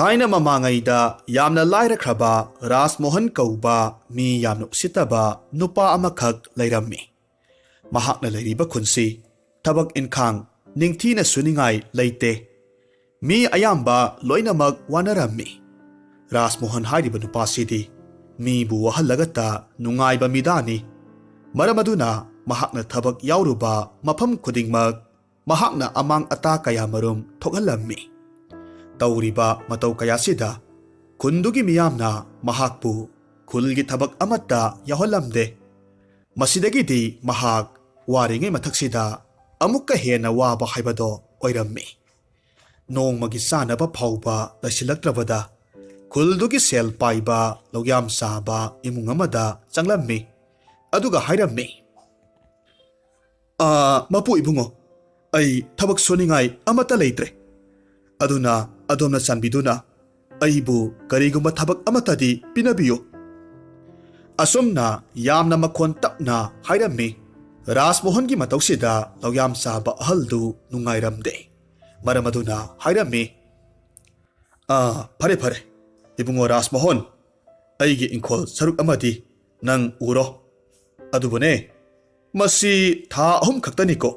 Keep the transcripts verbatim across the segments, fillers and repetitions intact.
ꯊꯥꯏꯅ ꯃꯃꯥꯡꯉꯩꯗ ꯌꯥꯝꯅ ꯂꯥꯏꯔꯈ꯭ꯔꯕ ꯔꯥꯖꯃꯣꯍꯟ ꯀꯧꯕ ꯃꯤ ꯌꯥꯝꯅ ꯎꯁꯤꯠꯇꯕ ꯅꯨꯄꯥ ꯑꯃꯈꯛ ꯂꯩꯔꯝꯃꯤ꯫ ꯃꯍꯥꯛꯅ ꯂꯩꯔꯤꯕ ꯈꯨꯟꯁꯤ ꯊꯕꯛ ꯏꯟꯈꯥꯡ ꯅꯤꯡꯊꯤꯅ ꯁꯨꯅꯤꯡꯉꯥꯏ ꯂꯩꯇꯦ꯫ ꯃꯤ ꯑꯌꯥꯝꯕ ꯂꯣꯏꯅꯃꯛ ꯋꯥꯅꯔꯝꯃꯤ꯫ ꯔꯥꯖꯃꯣꯍꯟ ꯍꯥꯏꯔꯤꯕ ꯅꯨꯄꯥꯁꯤꯗꯤ ꯃꯤꯕꯨ ꯋꯥꯍꯜꯂꯒꯇ ꯅꯨꯡꯉꯥꯏꯕ ꯃꯤꯗꯥꯅꯤ꯫ ꯃꯔꯝ ꯑꯗꯨꯅ ꯃꯍꯥꯛꯅ ꯊꯕꯛ ꯌꯥꯎꯔꯨꯕ ꯃꯐꯝ ꯈꯨꯗꯤꯡꯃꯛ ꯃꯍꯥꯛꯅ ꯑꯃꯥꯡ ꯑꯇꯥ ꯀꯌꯥꯃꯔꯨꯝ ꯊꯣꯛꯍꯜꯂꯝꯃꯤ꯫ ꯇꯧꯔꯤꯕ ꯃꯇꯧ ꯀꯌꯥꯁꯤꯗ ꯈꯨꯟꯗꯨꯒꯤ ꯃꯤꯌꯥꯝꯅ ꯃꯍꯥꯛꯄꯨ ꯈꯨꯜꯒꯤ ꯊꯕꯛ ꯑꯃꯠꯇ ꯌꯥꯎꯍꯜꯂꯝꯗꯦ꯫ ꯃꯁꯤꯗꯒꯤꯗꯤ ꯃꯍꯥꯛ ꯋꯥꯔꯤꯉꯩ ꯃꯊꯛꯁꯤꯗ ꯑꯃꯨꯛꯀ ꯍꯦꯟꯅ ꯋꯥꯕ ꯍꯥꯏꯕꯗꯣ ꯑꯣꯏꯔꯝꯃꯤ꯫ ꯅꯣꯡꯃꯒꯤ ꯆꯥꯅꯕ ꯐꯥꯎꯕ ꯂꯩꯁꯤꯜꯂꯛꯇ꯭ꯔꯕꯗ ꯈꯨꯜꯗꯨꯒꯤ ꯁꯦꯜ ꯄꯥꯏꯕ ꯂꯧꯌꯥꯝ ꯆꯥꯕ ꯏꯃꯨꯡ ꯑꯃꯗ ꯆꯪꯂꯝꯃꯤ꯫ ꯑꯗꯨꯒ ꯍꯥꯏꯔꯝꯃꯤ, "ꯑꯥ, ꯃꯄꯨ ꯏꯕꯨꯡꯉꯣ, ꯑꯩ ꯊꯕꯛ ꯁꯨꯅꯤꯡꯉꯥꯏ ꯑꯃꯠꯇ ꯂꯩꯇ꯭ꯔꯦ꯫ ꯑꯗꯨꯅ ꯑꯗꯣꯝꯅ ꯆꯥꯟꯕꯤꯗꯨꯅ ꯑꯩꯕꯨ ꯀꯔꯤꯒꯨꯝꯕ ꯊꯕꯛ ꯑꯃꯠꯇꯗꯤ ꯄꯤꯅꯕꯤꯌꯨ꯫" ꯑꯁꯨꯝꯅ ꯌꯥꯝꯅ ꯃꯈꯣꯟ ꯇꯞꯅ ꯍꯥꯏꯔꯝꯃꯤ꯫ ꯔꯥꯖꯃꯣꯍꯟꯒꯤ ꯃꯇꯧꯁꯤꯗ ꯂꯧꯌꯥꯝ ꯆꯥꯕ ꯑꯍꯜꯗꯨ ꯅꯨꯡꯉꯥꯏꯔꯝꯗꯦ꯫ ꯃꯔꯝ ꯑꯗꯨꯅ ꯍꯥꯏꯔꯝꯃꯤ, "ꯑꯥ, ꯐꯔꯦ, ꯐꯔꯦ, ꯏꯕꯨꯡꯉꯣ ꯔꯥꯖꯃꯣꯍꯟ, ꯑꯩꯒꯤ ꯏꯪꯈꯣꯜ ꯁꯔꯨꯛ ꯑꯃꯗꯤ ꯅꯪ ꯎꯔꯣ꯫ ꯑꯗꯨꯕꯨꯅꯦ, ꯃꯁꯤ ꯊꯥ ꯑꯍꯨꯝ ꯈꯛꯇꯅꯤꯀꯣ꯫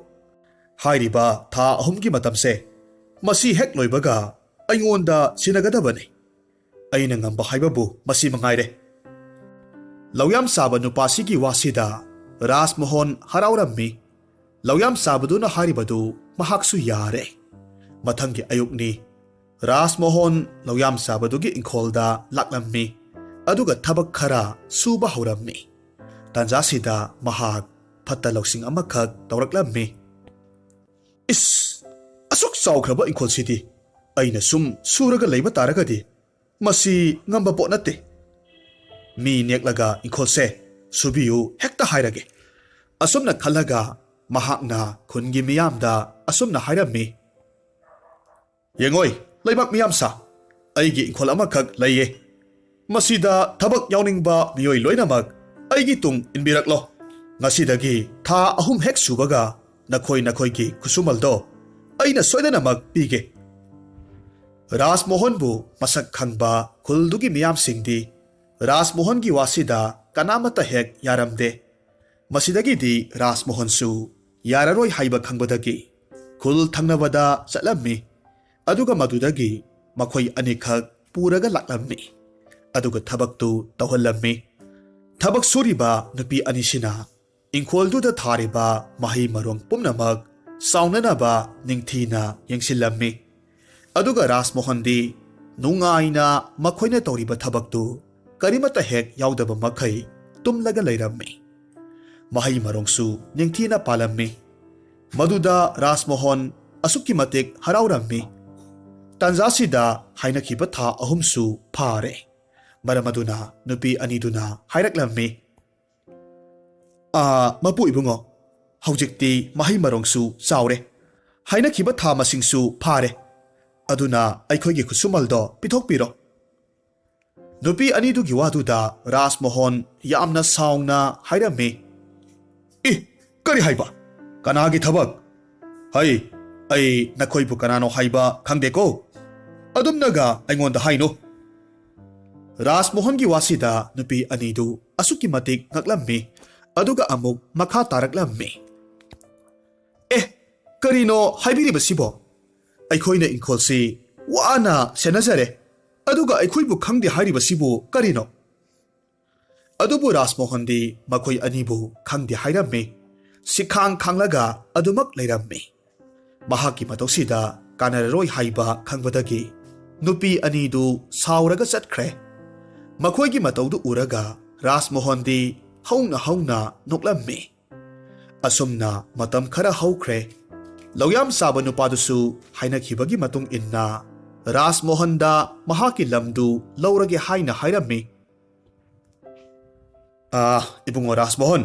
ꯍꯥꯏꯔꯤꯕ ꯊꯥ ꯑꯍꯨꯝꯒꯤ ꯃꯇꯝꯁꯦ, ꯃꯁꯤ ꯍꯦꯛ ꯂꯣꯏꯕꯒ ꯑꯩꯉꯣꯟꯗ ꯁꯤꯟꯅꯒꯗꯕꯅꯤ꯫ ꯑꯩꯅ ꯉꯝꯕ ꯍꯥꯏꯕꯕꯨ ꯃꯁꯤ ꯃꯉꯥꯏꯔꯦ꯫" ꯂꯧꯌꯥꯝ ꯆꯥꯕ ꯅꯨꯄꯥꯁꯤꯒꯤ ꯋꯥꯁꯤꯗ ꯔꯥꯖꯃꯣꯍꯟ ꯍꯔꯥꯎꯔꯝꯃꯤ꯫ ꯂꯧꯌꯥꯝ ꯆꯥꯕꯗꯨꯅ ꯍꯥꯏꯔꯤꯕꯗꯨ ꯃꯍꯥꯛꯁꯨ ꯌꯥꯔꯦ꯫ ꯃꯊꯪꯒꯤ ꯑꯌꯨꯛꯅꯤ꯫ ꯔꯥꯖꯃꯣꯍꯟ ꯂꯧꯌꯥꯝ ꯆꯥꯕꯗꯨꯒꯤ ꯏꯪꯈꯣꯜꯗ ꯂꯥꯛꯂꯝꯃꯤ, ꯑꯗꯨꯒ ꯊꯕꯛ ꯈꯔ ꯁꯨꯕ ꯍꯧꯔꯝꯃꯤ꯫ ꯇꯥꯟꯖꯥꯁꯤꯗ ꯃꯍꯥꯛ ꯐꯠꯇ ꯂꯧꯁꯤꯡ ꯑꯃꯈꯛ ꯇꯧꯔꯛꯂꯝꯃꯤ꯫ "ꯏꯁ, ꯑꯁꯨꯛ ꯆꯥꯎꯈ꯭ꯔꯕ ꯏꯪꯈꯣꯜꯁꯤꯗꯤ ꯑꯩꯅ ꯁꯨꯝ ꯁꯨꯔꯒ ꯂꯩꯕ ꯇꯥꯔꯒꯗꯤ ꯃꯁꯤ ꯉꯝꯕ ꯄꯣꯠ ꯅꯠꯇꯦ꯫ ꯃꯤ ꯅꯦꯛꯂꯒ ꯏꯪꯈꯣꯜꯁꯦ ꯁꯨꯕꯤꯌꯨ ꯍꯦꯛꯇ ꯍꯥꯏꯔꯒꯦ꯫" ꯑꯁꯨꯝꯅ ꯈꯜꯂꯒ ꯃꯍꯥꯛꯅ ꯈꯨꯟꯒꯤ ꯃꯤꯌꯥꯝꯗ ꯑꯁꯨꯝꯅ ꯍꯥꯏꯔꯝꯃꯤ, "ꯌꯦꯡꯉꯣꯏ, ꯂꯩꯕꯥꯛ ꯃꯤꯌꯥꯝꯁꯥ, ꯑꯩꯒꯤ ꯏꯪꯈꯣꯜ ꯑꯃꯈꯛ ꯂꯩꯌꯦ꯫ ꯃꯁꯤꯗ ꯊꯕꯛ ꯌꯥꯎꯅꯤꯡꯕ ꯃꯤꯑꯣꯏ ꯂꯣꯏꯅꯃꯛ ꯑꯩꯒꯤ ꯇꯨꯡ ꯏꯟꯕꯤꯔꯛꯂꯣ꯫ ꯉꯁꯤꯗꯒꯤ ꯊꯥ ꯑꯍꯨꯝ ꯍꯦꯛ ꯁꯨꯕꯒ ꯅꯈꯣꯏ ꯅꯈꯣꯏꯒꯤ ꯈꯨꯠꯁꯨꯃꯜꯗꯣ ꯑꯩꯅ ꯁꯣꯏꯗꯅꯃꯛ ꯄꯤꯒꯦ꯫" ꯔꯥꯖꯃꯣꯍꯟꯕꯨ ꯃꯁꯛ ꯈꯪꯕ ꯈꯨꯜꯗꯨꯒꯤ ꯃꯤꯌꯥꯝꯁꯤꯡꯗꯤ ꯔꯥꯖꯃꯣꯍꯟꯒꯤ ꯋꯥꯁꯤꯗ ꯀꯅꯥꯃꯠꯇ ꯍꯦꯛ ꯌꯥꯔꯝꯗꯦ꯫ ꯃꯁꯤꯗꯒꯤꯗꯤ ꯔꯥꯖꯃꯣꯍꯟꯁꯨ ꯌꯥꯔꯔꯣꯏ ꯍꯥꯏꯕ ꯈꯪꯕꯗꯒꯤ ꯈꯨꯜ ꯊꯪꯅꯕꯗ ꯆꯠꯂꯝꯃꯤ꯫ ꯑꯗꯨꯒ ꯃꯗꯨꯗꯒꯤ ꯃꯈꯣꯏ ꯑꯅꯤꯈꯛ ꯄꯨꯔꯒ ꯂꯥꯛꯂꯝꯃꯤ꯫ ꯑꯗꯨꯒ ꯊꯕꯛꯇꯨ ꯇꯧꯍꯜꯂꯝꯃꯤ꯫ ꯊꯕꯛ ꯁꯨꯔꯤꯕ ꯅꯨꯄꯤ ꯑꯅꯤꯁꯤꯅ ꯏꯪꯈꯣꯜꯗꯨꯗ ꯊꯥꯔꯤꯕ ꯃꯍꯩ ꯃꯔꯣꯡ ꯄꯨꯝꯅꯃꯛ ꯆꯥꯎꯅꯅꯕ ꯅꯤꯡꯊꯤꯅ ꯌꯦꯡꯁꯤꯜꯂꯝꯃꯤ꯫ ꯑꯗꯨꯒ ꯔꯥꯖꯃꯣꯍꯟꯗꯤ ꯅꯨꯡꯉꯥꯏꯅ ꯃꯈꯣꯏꯅ ꯇꯧꯔꯤꯕ ꯊꯕꯛꯇꯨ ꯀꯔꯤꯃꯠꯇ ꯍꯦꯛ ꯌꯥꯎꯗꯕ ꯃꯈꯩ ꯇꯨꯝꯂꯒ ꯂꯩꯔꯝꯃꯤ꯫ ꯃꯍꯩ ꯃꯔꯣꯡꯁꯨ ꯅꯤꯡꯊꯤꯅ ꯄꯥꯜꯂꯝꯃꯤ꯫ ꯃꯗꯨꯗ ꯔꯥꯖꯃꯣꯍꯟ ꯑꯁꯨꯛꯀꯤ ꯃꯇꯤꯛ ꯍꯔꯥꯎꯔꯝꯃꯤ꯫ ꯇꯥꯟꯖꯥꯁꯤꯗ ꯍꯥꯏꯅꯈꯤꯕ ꯊꯥ ꯑꯍꯨꯝꯁꯨ ꯐꯥꯔꯦ꯫ ꯃꯔꯝ ꯑꯗꯨꯅ ꯅꯨꯄꯤ ꯑꯅꯤꯗꯨꯅ ꯍꯥꯏꯔꯛꯂꯝꯃꯤ, "ꯑꯥ, ꯃꯄꯨ ꯏꯕꯨꯡꯉꯣ, ꯍꯧꯖꯤꯛꯇꯤ ꯃꯍꯩ ꯃꯔꯣꯡꯁꯨ ꯆꯥꯎꯔꯦ, ꯍꯥꯏꯅꯈꯤꯕ ꯊꯥ ꯃꯁꯤꯡꯁꯨ ꯐꯥꯔꯦ, ꯑꯗꯨꯅ ꯑꯩꯈꯣꯏꯒꯤ ꯈꯨꯠꯁꯨꯃꯜꯗꯣ ꯄꯤꯊꯣꯛꯄꯤꯔꯣ꯫" ꯅꯨꯄꯤ ꯑꯅꯤꯗꯨꯒꯤ ꯋꯥꯗꯨꯗ ꯔꯥꯖꯃꯣꯍꯟ ꯌꯥꯝꯅ ꯁꯥꯎꯅ ꯍꯥꯏꯔꯝꯃꯤ, "ꯏ, ꯀꯔꯤ ꯍꯥꯏꯕ? ꯀꯅꯥꯒꯤ ꯊꯕꯛ? ꯍꯩ, ꯑꯩ ꯅꯈꯣꯏꯕꯨ ꯀꯅꯥꯅꯣ ꯍꯥꯏꯕ ꯈꯪꯗꯦꯀꯣ꯫ ꯑꯗꯨꯝꯅꯒ ꯑꯩꯉꯣꯟꯗ ꯍꯥꯏꯅꯨ꯫" ꯔꯥꯖꯃꯣꯍꯟꯒꯤ ꯋꯥꯁꯤꯗ ꯅꯨꯄꯤ ꯑꯅꯤꯗꯨ ꯑꯁꯨꯛꯀꯤ ꯃꯇꯤꯛ ꯉꯛꯂꯝꯃꯤ꯫ ꯑꯗꯨꯒ ꯑꯃꯨꯛ ꯃꯈꯥ ꯇꯥꯔꯛꯂꯝꯃꯤ, "ꯑꯦ, ꯀꯔꯤꯅꯣ ꯍꯥꯏꯕꯤꯔꯤꯕꯁꯤꯕꯣ? ꯑꯩꯈꯣꯏꯅ ꯏꯪꯈꯣꯜꯁꯤ ꯋꯥꯅ ꯁꯦꯟꯅꯖꯔꯦ, ꯑꯗꯨꯒ ꯑꯩꯈꯣꯏꯕꯨ ꯈꯪꯗꯦ ꯍꯥꯏꯔꯤꯕꯁꯤꯕꯨ ꯀꯔꯤꯅꯣ?" ꯑꯗꯨꯕꯨ ꯔꯥꯖꯃꯣꯍꯟꯗꯤ ꯃꯈꯣꯏ ꯑꯅꯤꯕꯨ ꯈꯪꯗꯦ ꯍꯥꯏꯔꯝꯃꯤ꯫ ꯁꯤꯈꯥꯡ ꯈꯥꯡꯂꯒ ꯑꯗꯨꯃꯛ ꯂꯩꯔꯝꯃꯤ꯫ ꯃꯍꯥꯛꯀꯤ ꯃꯇꯧꯁꯤꯗ ꯀꯥꯟꯅꯔꯔꯣꯏ ꯍꯥꯏꯕ ꯈꯪꯕꯗꯒꯤ ꯅꯨꯄꯤ ꯑꯅꯤꯗꯨ ꯁꯥꯎꯔꯒ ꯆꯠꯈ꯭ꯔꯦ꯫ ꯃꯈꯣꯏꯒꯤ ꯃꯇꯧꯗꯨ ꯎꯔꯒ ꯔꯥꯖꯃꯣꯍꯟꯗꯤ ꯍꯧꯅ ꯍꯧꯅ ꯅꯣꯛꯂꯝꯃꯤ꯫ ꯑꯁꯨꯝꯅ ꯃꯇꯝ ꯈꯔ ꯍꯧꯈ꯭ꯔꯦ꯫ ꯂꯧꯌꯥꯝ ꯆꯥꯕ ꯅꯨꯄꯥꯗꯨꯁꯨ ꯍꯥꯏꯅꯈꯤꯕꯒꯤ ꯃꯇꯨꯡ ꯏꯟꯅ ꯔꯥꯖꯃꯣꯍꯟꯗ ꯃꯍꯥꯛꯀꯤ ꯂꯝꯗꯨ ꯂꯧꯔꯒꯦ ꯍꯥꯏꯅ ꯍꯥꯏꯔꯝꯃꯤ꯫ "ꯑꯥ, ꯏꯕꯨꯡꯉꯣ ꯔꯥꯖꯃꯣꯍꯟ,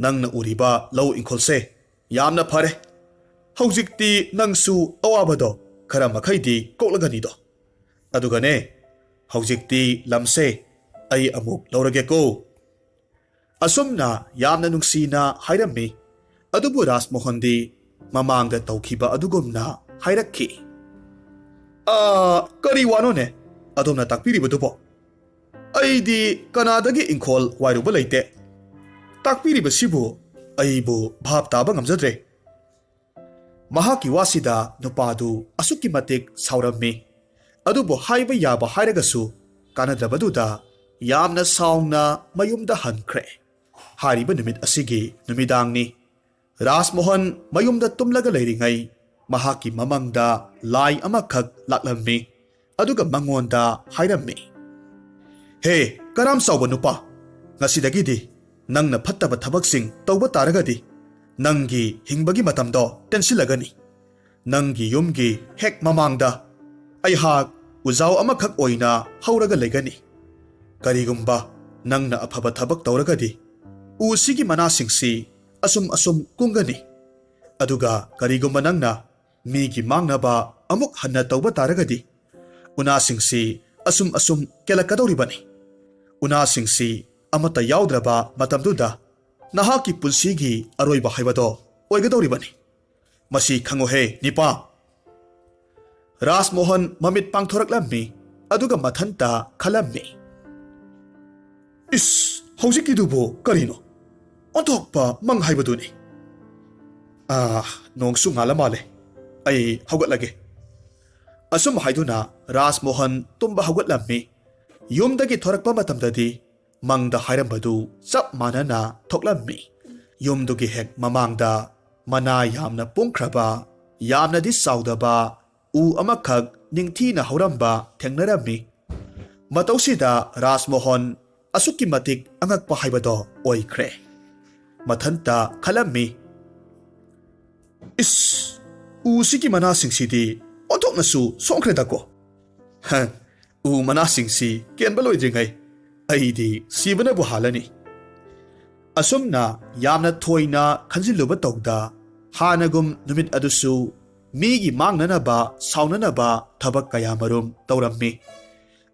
ꯅꯪꯅ ꯎꯔꯤꯕ ꯂꯧ ꯏꯪꯈꯣꯜꯁꯦ ꯌꯥꯝꯅ ꯐꯔꯦ꯫ ꯍꯧꯖꯤꯛꯇꯤ ꯅꯪꯁꯨ ꯑꯋꯥꯕꯗꯣ ꯈꯔ ꯃꯈꯩꯗꯤ ꯀꯣꯛꯂꯒꯅꯤꯗꯣ꯫ ꯑꯗꯨꯒꯅꯦ, ꯍꯧꯖꯤꯛꯇꯤ ꯂꯝꯁꯦ ꯑꯩ ꯑꯃꯨꯛ ꯂꯧꯔꯒꯦꯀꯣ꯫" ꯑꯁꯨꯝꯅ ꯌꯥꯝꯅ ꯅꯨꯡꯁꯤꯅ ꯍꯥꯏꯔꯝꯃꯤ꯫ ꯑꯗꯨꯕꯨ ꯔꯥꯖꯃꯣꯍꯟꯗꯤ ꯃꯃꯥꯡꯗ ꯇꯧꯈꯤꯕ ꯑꯗꯨꯒꯨꯝꯅ ꯍꯥꯏꯔꯛꯈꯤ꯫ ꯑꯥ, ꯀꯔꯤ ꯋꯥꯅꯣꯅꯦ ꯑꯗꯣꯝꯅ ꯇꯥꯛꯄꯤꯔꯤꯕꯗꯨꯕꯣ? ꯑꯩꯗꯤ ꯀꯅꯥꯗꯒꯤ ꯏꯪꯈꯣꯜ ꯋꯥꯏꯔꯨꯕ ꯂꯩꯇꯦ꯫ ꯇꯥꯛꯄꯤꯔꯤꯕꯁꯤꯕꯨ ꯑꯩꯕꯨ ꯚꯥꯞ ꯇꯥꯕ ꯉꯝꯖꯗ꯭ꯔꯦ꯫ ꯃꯍꯥꯛꯀꯤ ꯋꯥꯁꯤꯗ ꯅꯨꯄꯥꯗꯨ ꯑꯁꯨꯛꯀꯤ ꯃꯇꯤꯛ ꯁꯥꯎꯔꯝꯃꯤ꯫ ꯑꯗꯨꯕꯨ ꯍꯥꯏꯕ ꯌꯥꯕ ꯍꯥꯏꯔꯒꯁꯨ ꯀꯥꯟꯅꯗ꯭ꯔꯕꯗꯨꯗ ꯌꯥꯝꯅ ꯁꯥꯎꯅ ꯃꯌꯨꯝꯗ ꯍꯟꯈ꯭ꯔꯦ꯫ ꯍꯥꯏꯔꯤꯕ ꯅꯨꯃꯤꯠ ꯑꯁꯤꯒꯤ ꯅꯨꯃꯤꯗꯥꯡꯅꯤ꯫ ꯔꯥꯖꯃꯣꯍꯟ ꯃꯌꯨꯝꯗ ꯇꯨꯝꯂꯒ ꯂꯩꯔꯤꯉꯩ ꯃꯍꯥꯛꯀꯤ ꯃꯃꯪꯗ ꯂꯥꯏ ꯑꯃꯈꯛ ꯂꯥꯛꯂꯝꯃꯤ꯫ ꯑꯗꯨꯒ ꯃꯉꯣꯟꯗ ꯍꯥꯏꯔꯝꯃꯤ, "ꯍꯦ, ꯀꯔꯥꯝ ꯆꯥꯎꯕ ꯅꯨꯄꯥ, ꯉꯁꯤꯗꯒꯤꯗꯤ ꯅꯪꯅ ꯐꯠꯇꯕ ꯊꯕꯛꯁꯤꯡ ꯇꯧꯕ ꯇꯥꯔꯒꯗꯤ ꯅꯪꯒꯤ ꯍꯤꯡꯕꯒꯤ ꯃꯇꯝꯗꯣ ꯇꯦꯟꯁꯤꯜꯂꯒꯅꯤ꯫ ꯅꯪꯒꯤ ꯌꯨꯝꯒꯤ ꯍꯦꯛ ꯃꯃꯥꯡꯗ ꯑꯩꯍꯥꯛ ꯎꯖꯥꯎ ꯑꯃꯈꯛ ꯑꯣꯏꯅ ꯍꯧꯔꯒ ꯂꯩꯒꯅꯤ꯫ ꯀꯔꯤꯒꯨꯝꯕ ꯅꯪꯅ ꯑꯐꯕ ꯊꯕꯛ ꯇꯧꯔꯒꯗꯤ ꯎꯁꯤꯒꯤ ꯃꯅꯥꯁꯤꯡꯁꯤ ꯑꯁꯨꯝ ꯑꯁꯨꯝ ꯀꯨꯡꯒꯅꯤ꯫ ꯑꯗꯨꯒ ꯀꯔꯤꯒꯨꯝꯕ ꯅꯪꯅ ꯃꯤꯒꯤ ꯃꯥꯡꯅꯕ ꯑꯃꯨꯛ ꯍꯟꯅ ꯇꯧꯕ ꯇꯥꯔꯒꯗꯤ ꯎꯅꯥꯁꯤꯡꯁꯤ ꯑꯁꯨꯝ ꯑꯁꯨꯝ ꯀꯦꯜꯂꯛꯀꯗꯧꯔꯤꯕꯅꯤ꯫ ꯎꯅꯥꯁꯤꯡꯁꯤ ꯑꯃꯠꯇ ꯌꯥꯎꯗ꯭ꯔꯕ ꯃꯇꯝꯗꯨꯗ ꯅꯍꯥꯛꯀꯤ ꯄꯨꯟꯁꯤꯒꯤ ꯑꯔꯣꯏꯕ ꯍꯥꯏꯕꯗꯣ ꯑꯣꯏꯒꯗꯧꯔꯤꯕꯅꯤ꯫ ꯃꯁꯤ ꯈꯪꯉꯨꯍꯦ, ꯅꯤꯄꯥ!" ꯔꯥꯖꯃꯣꯍꯟ ꯃꯃꯤꯠ ꯄꯥꯡꯊꯣꯔꯛꯂꯝꯃꯤ, ꯑꯗꯨꯒ ꯃꯊꯟꯇ ꯈꯜꯂꯝꯃꯤ, "ꯏꯁ, ꯍꯧꯖꯤꯛꯀꯤꯗꯨꯕꯨ ꯀꯔꯤꯅꯣ? ꯑꯣꯟꯊꯣꯛꯄ ꯃꯪ ꯍꯥꯏꯕꯗꯨꯅꯤ꯫ ꯑꯥ, ꯅꯣꯡꯁꯨ ꯉꯥꯜꯂ ꯃꯥꯜꯂꯦ꯫ ꯑꯩ ꯍꯧꯒꯠꯂꯒꯦ꯫" ꯑꯁꯨꯝ ꯍꯥꯏꯗꯨꯅ ꯔꯥꯖꯃꯣꯍꯟ ꯇꯨꯝꯕ ꯍꯧꯒꯠꯂꯝꯃꯤ꯫ ꯌꯨꯝꯗꯒꯤ ꯊꯣꯔꯛꯄ ꯃꯇꯝꯗꯗꯤ ꯃꯪꯗ ꯍꯥꯏꯔꯝꯕꯗꯨ ꯆꯞ ꯃꯥꯟꯅꯅ ꯊꯣꯛꯂꯝꯃꯤ꯫ ꯌꯨꯝꯗꯨꯒꯤ ꯍꯦꯛ ꯃꯃꯥꯡꯗ ꯃꯅꯥ ꯌꯥꯝꯅ ꯄꯨꯡꯈ꯭ꯔꯕ, ꯌꯥꯝꯅꯗꯤ ꯆꯥꯎꯗꯕ ꯎ ꯑꯃꯈꯛ ꯅꯤꯡꯊꯤꯅ ꯍꯧꯔꯝꯕ ꯊꯦꯡꯅꯔꯝꯃꯤ꯫ ꯃꯇꯧꯁꯤꯗ ꯔꯥꯖꯃꯣꯍꯟ ꯑꯁꯨꯛꯀꯤ ꯃꯇꯤꯛ ꯑꯉꯛꯄ ꯍꯥꯏꯕꯗꯣ ꯑꯣꯏꯈ꯭ꯔꯦ꯫ ꯃꯊꯟꯇ ꯈꯜꯂꯝꯃꯤ, "ꯏꯁ, ꯎꯁꯤꯒꯤ ꯃꯅꯥꯁꯤꯡꯁꯤꯗꯤ ꯑꯣꯟꯊꯣꯛꯅꯁꯨ ꯁꯣꯡꯈ꯭ꯔꯦꯗꯀꯣ꯫ ꯍ, ꯎ ꯃꯅꯥꯁꯤꯡꯁꯤ ꯀꯦꯟꯕ ꯂꯣꯏꯗ꯭ꯔꯤꯉꯩ ꯑꯩꯗꯤ ꯁꯤꯕꯅꯕꯨ ꯍꯥꯜꯂꯅꯤ꯫" ꯑꯁꯨꯝꯅ ꯌꯥꯝꯅ ꯊꯣꯏꯅ ꯈꯟꯖꯤꯜꯂꯨꯕ ꯇꯧꯗ, ꯍꯥꯟꯅꯒꯨꯝ ꯅꯨꯃꯤꯠ ꯑꯗꯨꯁꯨ ꯃꯤꯒꯤ ꯃꯥꯡꯅꯅꯕ, ꯁꯥꯎꯅꯅꯕ ꯊꯕꯛ ꯀꯌꯥꯃꯔꯨꯝ ꯇꯧꯔꯝꯃꯤ꯫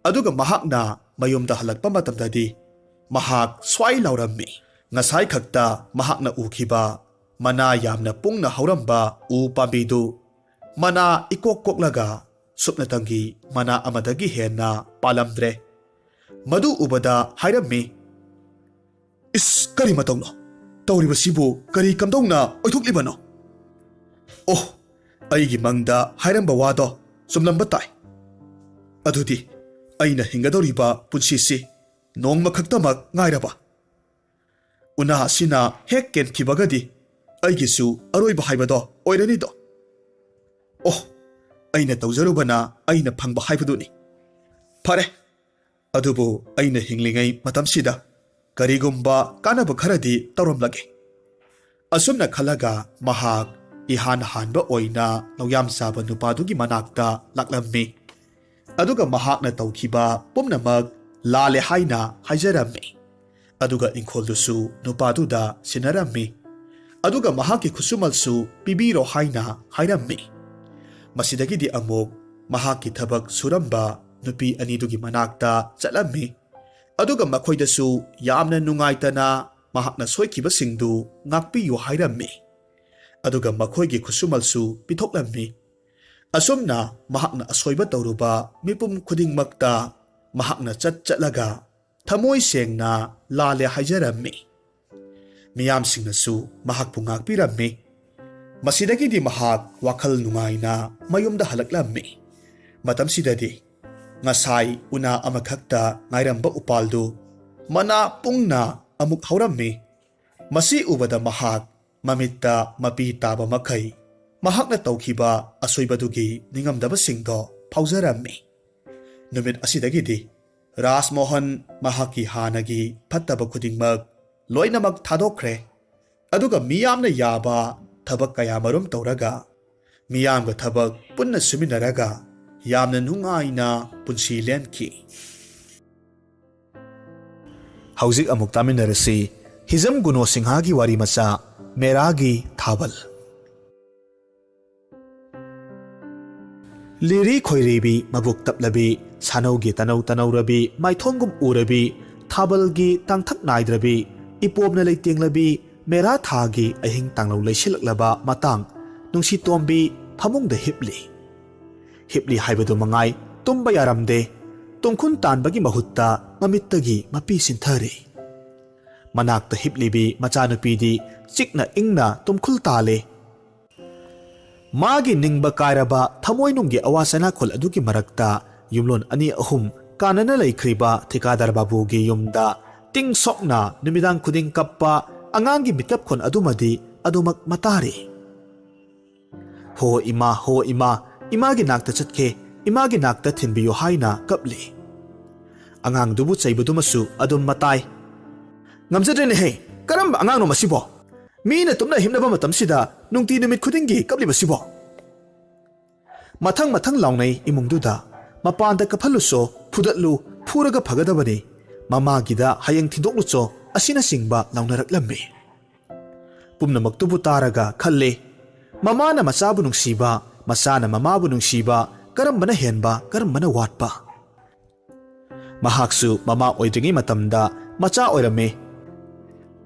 ꯑꯗꯨꯒ ꯃꯍꯥꯛꯅ ꯃꯌꯨꯝꯗ ꯍꯜꯂꯛꯄ ꯃꯇꯝꯗꯗꯤ ꯃꯍꯥꯛ ꯁ꯭ꯋꯥꯏ ꯂꯥꯎꯔꯝꯃꯤ꯫ ꯉꯁꯥꯏ ꯈꯛꯇ ꯃꯍꯥꯛꯅ ꯎꯈꯤꯕ ꯃꯅꯥ ꯌꯥꯝꯅ ꯄꯨꯡꯅ ꯍꯧꯔꯝꯕ ꯎ ꯄꯥꯝꯕꯤꯗꯨ ꯃꯅꯥ ꯏꯀꯣꯛ ꯀꯣꯛꯂꯒ ꯁꯨꯞꯅꯇꯪꯒꯤ ꯃꯅꯥ ꯑꯃꯗꯒꯤ ꯍꯦꯟꯅ ꯄꯥꯜꯂꯝꯗ꯭ꯔꯦ꯫ ꯃꯗꯨ ꯎꯕꯗ ꯍꯥꯏꯔꯝꯃꯤ, "ꯏꯁ, ꯀꯔꯤ ꯃꯇꯧꯅꯣ? ꯇꯧꯔꯤꯕꯁꯤꯕꯨ ꯀꯔꯤ ꯀꯝꯗꯧꯅ ꯑꯣꯏꯊꯣꯛꯂꯤꯕꯅꯣ? ꯑꯣ, ꯑꯩꯒꯤ ꯃꯪꯗ ꯍꯥꯏꯔꯝꯕ ꯋꯥꯗꯣ ꯆꯨꯝꯂꯝꯕ ꯇꯥꯏ꯫ ꯑꯗꯨꯗꯤ ꯑꯩꯅ ꯍꯤꯡꯒꯗꯧꯔꯤꯕ ꯄꯨꯟꯁꯤꯁꯤ ꯅꯣꯡꯃ ꯈꯛꯇꯃꯛ ꯉꯥꯏꯔꯕ? ꯎꯅꯥ ꯑꯁꯤꯅ ꯍꯦꯛ ꯀꯦꯟꯈꯤꯕꯒꯗꯤ ꯑꯩꯒꯤꯁꯨ ꯑꯔꯣꯏꯕ ꯍꯥꯏꯕꯗꯣ ꯑꯣꯏꯔꯅꯤꯗꯣ꯫ ꯑꯣ, ꯑꯩꯅ ꯇꯧꯖꯔꯨꯕꯅ ꯑꯩꯅ ꯐꯪꯕ ꯍꯥꯏꯕꯗꯨꯅꯤ꯫ ꯐꯔꯦ, ꯑꯗꯨꯕꯨ ꯑꯩꯅ ꯍꯤꯡꯂꯤꯉꯩ ꯃꯇꯝꯁꯤꯗ ꯀꯔꯤꯒꯨꯝꯕ ꯀꯥꯟꯅꯕ ꯈꯔꯗꯤ ꯇꯧꯔꯝꯂꯒꯦ꯫" ꯑꯁꯨꯝꯅ ꯈꯜꯂꯒ ꯃꯍꯥꯛ ꯏꯍꯥꯟ ꯍꯥꯟꯕ ꯑꯣꯏꯅ ꯂꯧꯌꯥꯝ ꯆꯥꯕ ꯅꯨꯄꯥꯗꯨꯒꯤ ꯃꯅꯥꯛꯇ ꯂꯥꯛꯂꯝꯃꯤ꯫ ꯑꯗꯨꯒ ꯃꯍꯥꯛꯅ ꯇꯧꯈꯤꯕ ꯄꯨꯝꯅꯃꯛ ꯂꯥꯜꯂꯦ ꯍꯥꯏꯅ ꯍꯥꯏꯖꯔꯝꯃꯤ꯫ ꯑꯗꯨꯒ ꯏꯪꯈꯣꯜꯗꯨꯁꯨ ꯅꯨꯄꯥꯗꯨꯗ ꯁꯤꯟꯅꯔꯝꯃꯤ꯫ ꯑꯗꯨꯒ ꯃꯍꯥꯛꯀꯤ ꯈꯨꯠꯁꯨꯃꯜꯁꯨ ꯄꯤꯕꯤꯔꯣ ꯍꯥꯏꯅ ꯍꯥꯏꯔꯝꯃꯤ꯫ ꯃꯁꯤꯗꯒꯤꯗꯤ ꯑꯃꯨꯛ ꯃꯍꯥꯛꯀꯤ ꯊꯕꯛ ꯁꯨꯔꯝꯕ ꯅꯨꯄꯤ ꯑꯅꯤꯗꯨꯒꯤ ꯃꯅꯥꯛꯇ ꯆꯠꯂꯝꯃꯤ꯫ ꯑꯗꯨꯒ ꯃꯈꯣꯏꯗꯁꯨ ꯌꯥꯝꯅ ꯅꯨꯡꯉꯥꯏꯇꯅ ꯃꯍꯥꯛꯅ ꯁꯣꯏꯈꯤꯕꯁꯤꯡꯗꯨ ꯉꯥꯛꯄꯤꯌꯨ ꯍꯥꯏꯔꯝꯃꯤ꯫ ꯑꯗꯨꯒ ꯃꯈꯣꯏꯒꯤ ꯈꯨꯠꯁꯨꯃꯜꯁꯨ ꯄꯤꯊꯣꯛꯂꯝꯃꯤ꯫ ꯑꯁꯨꯝꯅ ꯃꯍꯥꯛꯅ ꯑꯁꯣꯏꯕ ꯇꯧꯔꯨꯕ ꯃꯤꯄꯨꯝ ꯈꯨꯗꯤꯡꯃꯛꯇ ꯃꯍꯥꯛꯅ ꯆꯠ ꯆꯠꯂꯒ ꯊꯃꯣꯏ ꯁꯦꯡꯅ ꯂꯥꯜꯂꯦ ꯍꯥꯏꯖꯔꯝꯃꯤ꯫ ꯃꯤꯌꯥꯝꯁꯤꯡꯅꯁꯨ ꯃꯍꯥꯛꯄꯨ ꯉꯥꯛꯄꯤꯔꯝꯃꯤ꯫ ꯃꯁꯤꯗꯒꯤꯗꯤ ꯃꯍꯥꯛ ꯋꯥꯈꯜ ꯅꯨꯡꯉꯥꯏꯅ ꯃꯌꯨꯝꯗ ꯍꯜꯂꯛꯂꯝꯃꯤ꯫ ꯃꯇꯝꯁꯤꯗꯗꯤ ꯉꯁꯥꯏ ꯎꯅꯥ ꯑꯃꯈꯛꯇ ꯉꯥꯏꯔꯝꯕ ꯎꯄꯥꯜꯗꯨ ꯃꯅꯥ ꯄꯨꯡꯅ ꯑꯃꯨꯛ ꯍꯧꯔꯝꯃꯤ꯫ ꯃꯁꯤ ꯎꯕꯗ ꯃꯍꯥꯛ ꯃꯃꯤꯠꯇ ꯃꯄꯤ ꯇꯥꯕ ꯃꯈꯩ ꯃꯍꯥꯛꯅ ꯇꯧꯈꯤꯕ ꯑꯁꯣꯏꯕꯗꯨꯒꯤ ꯅꯤꯡꯉꯝꯗꯕꯁꯤꯡꯗꯣ ꯐꯥꯎꯖꯔꯝꯃꯤ꯫ ꯅꯨꯃꯤꯠ ꯑꯁꯤꯗꯒꯤꯗꯤ ꯔꯥꯖꯃꯣꯍꯟ ꯃꯍꯥꯛꯀꯤ ꯍꯥꯟꯅꯒꯤ ꯐꯠꯇꯕ ꯈꯨꯗꯤꯡꯃꯛ ꯂꯣꯏꯅꯃꯛ ꯊꯥꯗꯣꯛꯈ꯭ꯔꯦ꯫ ꯑꯗꯨꯒ ꯃꯤꯌꯥꯝꯅ ꯌꯥꯕ ꯊꯕꯛ ꯀꯌꯥꯃꯔꯨꯝ ꯇꯧꯔꯒ, ꯃꯤꯌꯥꯝꯒ ꯊꯕꯛ ꯄꯨꯟꯅ ꯁꯨꯃꯤꯟꯅꯔꯒ ꯌꯥꯝꯅ ꯅꯨꯡꯉꯥꯏꯅ ꯄꯨꯟꯁꯤ ꯂꯦꯟꯈꯤ꯫ ꯍꯧꯖꯤꯛ ꯑꯃꯨꯛ ꯇꯥꯃꯤꯟꯅꯔꯁꯤ ꯍꯤꯖꯝ ꯒꯨꯅꯣ ꯁꯤꯡꯍꯒꯤ ꯋꯥꯔꯤ ꯃꯆꯥ, ꯃꯦꯔꯥꯒꯤ ꯊꯥꯕꯜ꯫ ꯂꯤꯔꯤ ꯈꯣꯏꯔꯤꯕꯤ, ꯃꯕꯨꯛ ꯇꯞꯂꯕꯤ, ꯁꯥꯅꯧꯒꯤ ꯇꯅꯧ ꯇꯅꯧꯔꯕꯤ, ꯃꯥꯏꯊꯣꯡꯒꯨꯝ ꯎꯔꯕꯤ, ꯊꯥꯕꯜꯒꯤ ꯇꯥꯡꯊꯛ ꯅꯥꯏꯗ꯭ꯔꯕꯤ, ꯏꯄꯣꯝꯅ ꯂꯩꯇꯦꯡꯂꯕꯤ, ꯃꯦꯔꯥ ꯊꯥꯒꯤ ꯑꯍꯤꯡ ꯇꯥꯡꯂꯧ ꯂꯩꯁꯤꯜꯂꯛꯂꯕ ꯃꯇꯥꯡ, ꯅꯨꯡꯁꯤꯇꯣꯝꯕꯤ ꯐꯃꯨꯡꯗ ꯍꯤꯞꯂꯤ꯫ ꯍꯤꯞꯂꯤ ꯍꯥꯏꯕꯗꯨ ꯃꯉꯥꯏ, ꯇꯨꯝꯕ ꯌꯥꯔꯝꯗꯦ꯫ ꯇꯨꯝꯈꯨꯟ ꯇꯥꯟꯕꯒꯤ ꯃꯍꯨꯠꯇ ꯃꯃꯤꯠꯇꯒꯤ ꯃꯄꯤ ꯁꯤꯟꯊꯔꯦ꯫ ꯃꯅꯥꯛꯇ ꯍꯤꯞꯂꯤꯕꯤ ꯃꯆꯥꯅꯨꯄꯤꯗꯤ ꯆꯤꯛꯅ ꯏꯪꯅ ꯇꯨꯝꯈꯨꯜ ꯇꯥꯜꯂꯦ꯫ ꯃꯥꯒꯤ ꯅꯤꯡꯕ ꯀꯥꯏꯔꯕ ꯊꯃꯣꯏꯅꯨꯡꯒꯤ ꯑꯋꯥ ꯆꯩꯅꯥꯈꯣꯜ ꯑꯗꯨꯒꯤ ꯃꯔꯛꯇ ꯌꯨꯝꯂꯣꯟ ꯑꯅꯤ ꯑꯍꯨꯝ ꯀꯥꯟꯅꯅ ꯂꯩꯈ꯭ꯔꯤꯕ ꯊꯤꯀꯥꯗꯥꯔ ꯕꯥꯕꯨꯒꯤ ꯌꯨꯝꯗ ꯇꯤꯡ ꯁꯣꯛꯅ ꯅꯨꯃꯤꯗꯥꯡ ꯈꯨꯗꯤꯡ ꯀꯞꯄ ꯑꯉꯥꯡꯒꯤ ꯃꯤꯠꯀꯞ ꯈꯣꯟ ꯑꯗꯨꯃꯗꯤ ꯑꯗꯨꯃꯛ ꯃꯇꯥꯔꯤ꯫ "ꯍꯣ ꯏꯃꯥ, ꯍꯣ ꯏꯃꯥ, ꯏꯃꯥꯒꯤ ꯅꯥꯛꯇ ꯆꯠꯀꯦ, ꯏꯃꯥꯒꯤ ꯅꯥꯛꯇ ꯊꯤꯟꯕꯤꯌꯨ" ꯍꯥꯏꯅ ꯀꯞꯂꯤ꯫ ꯑꯉꯥꯡꯗꯨꯕꯨ ꯆꯩꯕꯗꯨꯃꯁꯨ ꯑꯗꯨꯝ ꯃꯇꯥꯏ꯫ "ꯉꯝꯖꯗ꯭ꯔꯦꯅꯦꯍꯦ, ꯀꯔꯝꯕ ꯑꯉꯥꯡꯅꯣ ꯃꯁꯤꯕꯣ? ꯃꯤꯅ ꯇꯨꯝꯅ ꯍꯤꯞꯅꯕ ꯃꯇꯝꯁꯤꯗ ꯅꯨꯡꯇꯤ ꯅꯨꯃꯤꯠ ꯈꯨꯗꯤꯡꯒꯤ ꯀꯞꯂꯤꯕꯁꯤꯕꯣ?" ꯃꯊꯪ ꯃꯊꯪ ꯂꯥꯎꯅꯩ ꯏꯃꯨꯡꯗꯨꯗ꯫ "ꯃꯄꯥꯟꯗ ꯀꯞꯍꯜꯂꯨꯁꯣ, ꯐꯨꯗꯠꯂꯨ, ꯐꯨꯔꯒ ꯐꯒꯗꯕꯅꯤ꯫ ꯃꯃꯥꯒꯤꯗ ꯍꯌꯦꯡ ꯊꯤꯟꯗꯣꯛꯂꯨꯆꯣ" ꯑꯁꯤꯅꯆꯤꯡꯕ ꯂꯥꯎꯅꯔꯛꯂꯝꯃꯤ꯫ ꯄꯨꯝꯅꯃꯛꯇꯨꯕꯨ ꯇꯥꯔꯒ ꯈꯜꯂꯦ, ꯃꯃꯥꯅ ꯃꯆꯥꯕꯨ ꯅꯨꯡꯁꯤꯕ, ꯃꯆꯥꯅ ꯃꯃꯥꯕꯨ ꯅꯨꯡꯁꯤꯕ ꯀꯔꯝꯕꯅ ꯍꯦꯟꯕ, ꯀꯔꯝꯕꯅ ꯋꯥꯠꯄ? ꯃꯍꯥꯛꯁꯨ ꯃꯃꯥ ꯑꯣꯏꯗ꯭ꯔꯤꯉꯩ ꯃꯇꯝꯗ ꯃꯆꯥ ꯑꯣꯏꯔꯝꯃꯤ꯫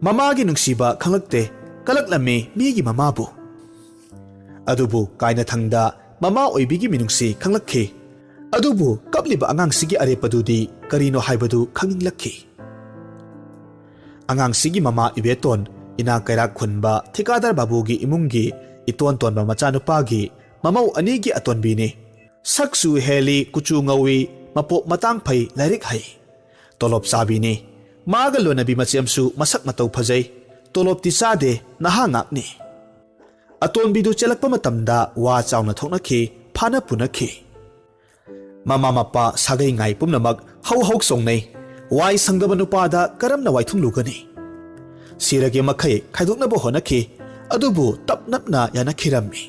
ꯃꯃꯥꯒꯤ ꯅꯨꯡꯁꯤꯕ ꯈꯪꯂꯛꯇꯦ, ꯀꯂꯛꯂꯝꯃꯤ ꯃꯤꯒꯤ ꯃꯃꯥꯕꯨ꯫ ꯑꯗꯨꯕꯨ ꯀꯥꯏꯅꯊꯪꯗ ꯃꯃꯥ ꯑꯣꯏꯕꯤꯒꯤ ꯃꯤꯅꯨꯡꯁꯤ ꯈꯪꯂꯛꯈꯤ꯫ ꯑꯗꯨꯕꯨ ꯀꯞꯂꯤꯕ ꯑꯉꯥꯡꯁꯤꯒꯤ ꯑꯔꯦꯞꯄꯗꯨꯗꯤ ꯀꯔꯤꯅꯣ ꯍꯥꯏꯕꯗꯨ ꯈꯪꯅꯤꯡꯂꯛꯈꯤ꯫ ꯑꯉꯥꯡꯁꯤꯒꯤ ꯃꯃꯥ ꯏꯕꯦꯇꯣꯟ, ꯏꯅꯥꯛ ꯀꯩꯔꯥꯛ ꯈꯨꯟꯕ ꯊꯤꯀꯥꯗꯥꯔ ꯕꯥꯕꯨꯒꯤ ꯏꯃꯨꯡꯒꯤ ꯏꯇꯣꯟ ꯇꯣꯟꯕ ꯃꯆꯥꯅꯨꯄꯥꯒꯤ ꯃꯃꯧ ꯑꯅꯤꯒꯤ ꯑꯇꯣꯟꯕꯤꯅꯤ꯫ ꯁꯛꯁꯨ ꯍꯦꯜꯂꯤ, ꯀꯨꯆꯨ ꯉꯧꯏ, ꯃꯄꯣꯛ ꯃꯇꯥꯡ ꯐꯩ, ꯂꯥꯏꯔꯤꯛ ꯍꯩ꯫ ꯇꯣꯂꯣꯞ ꯆꯥꯕꯤꯅꯤ꯫ ꯃꯥꯒ ꯂꯣꯏꯅꯕꯤ ꯃꯆꯦꯝꯁꯨ ꯃꯁꯛ ꯃꯇꯧ ꯐꯖꯩ꯫ ꯇꯣꯂꯣꯞꯇꯤ ꯆꯥꯗꯦ, ꯅꯍꯥ ꯉꯥꯛꯅꯤ꯫ ꯑꯇꯣꯟꯕꯤꯗꯨ ꯆꯦꯜꯂꯛꯄ ꯃꯇꯝꯗ ꯋꯥ ꯆꯥꯎꯅ ꯊꯣꯛꯅꯈꯤ, ꯐꯥꯅ ꯄꯨꯅꯈꯤ꯫ ꯃꯃꯥ ꯃꯄꯥ ꯁꯥꯒꯩ ꯉꯥꯏ ꯄꯨꯝꯅꯃꯛ ꯍꯧ ꯍꯧ ꯆꯣꯡꯅꯩ꯫ ꯋꯥꯏ ꯁꯪꯗꯕ ꯅꯨꯄꯥꯗ ꯀꯔꯝꯅ ꯋꯥꯏꯊꯨꯡꯂꯨꯒꯅꯤ? ꯁꯤꯔꯒꯦ ꯃꯈꯩ ꯈꯥꯏꯗꯣꯛꯅꯕ ꯍꯣꯠꯅꯈꯤ, ꯑꯗꯨꯕꯨ ꯇꯞ ꯅꯞꯅ ꯌꯥꯅꯈꯤꯔꯝꯃꯤ꯫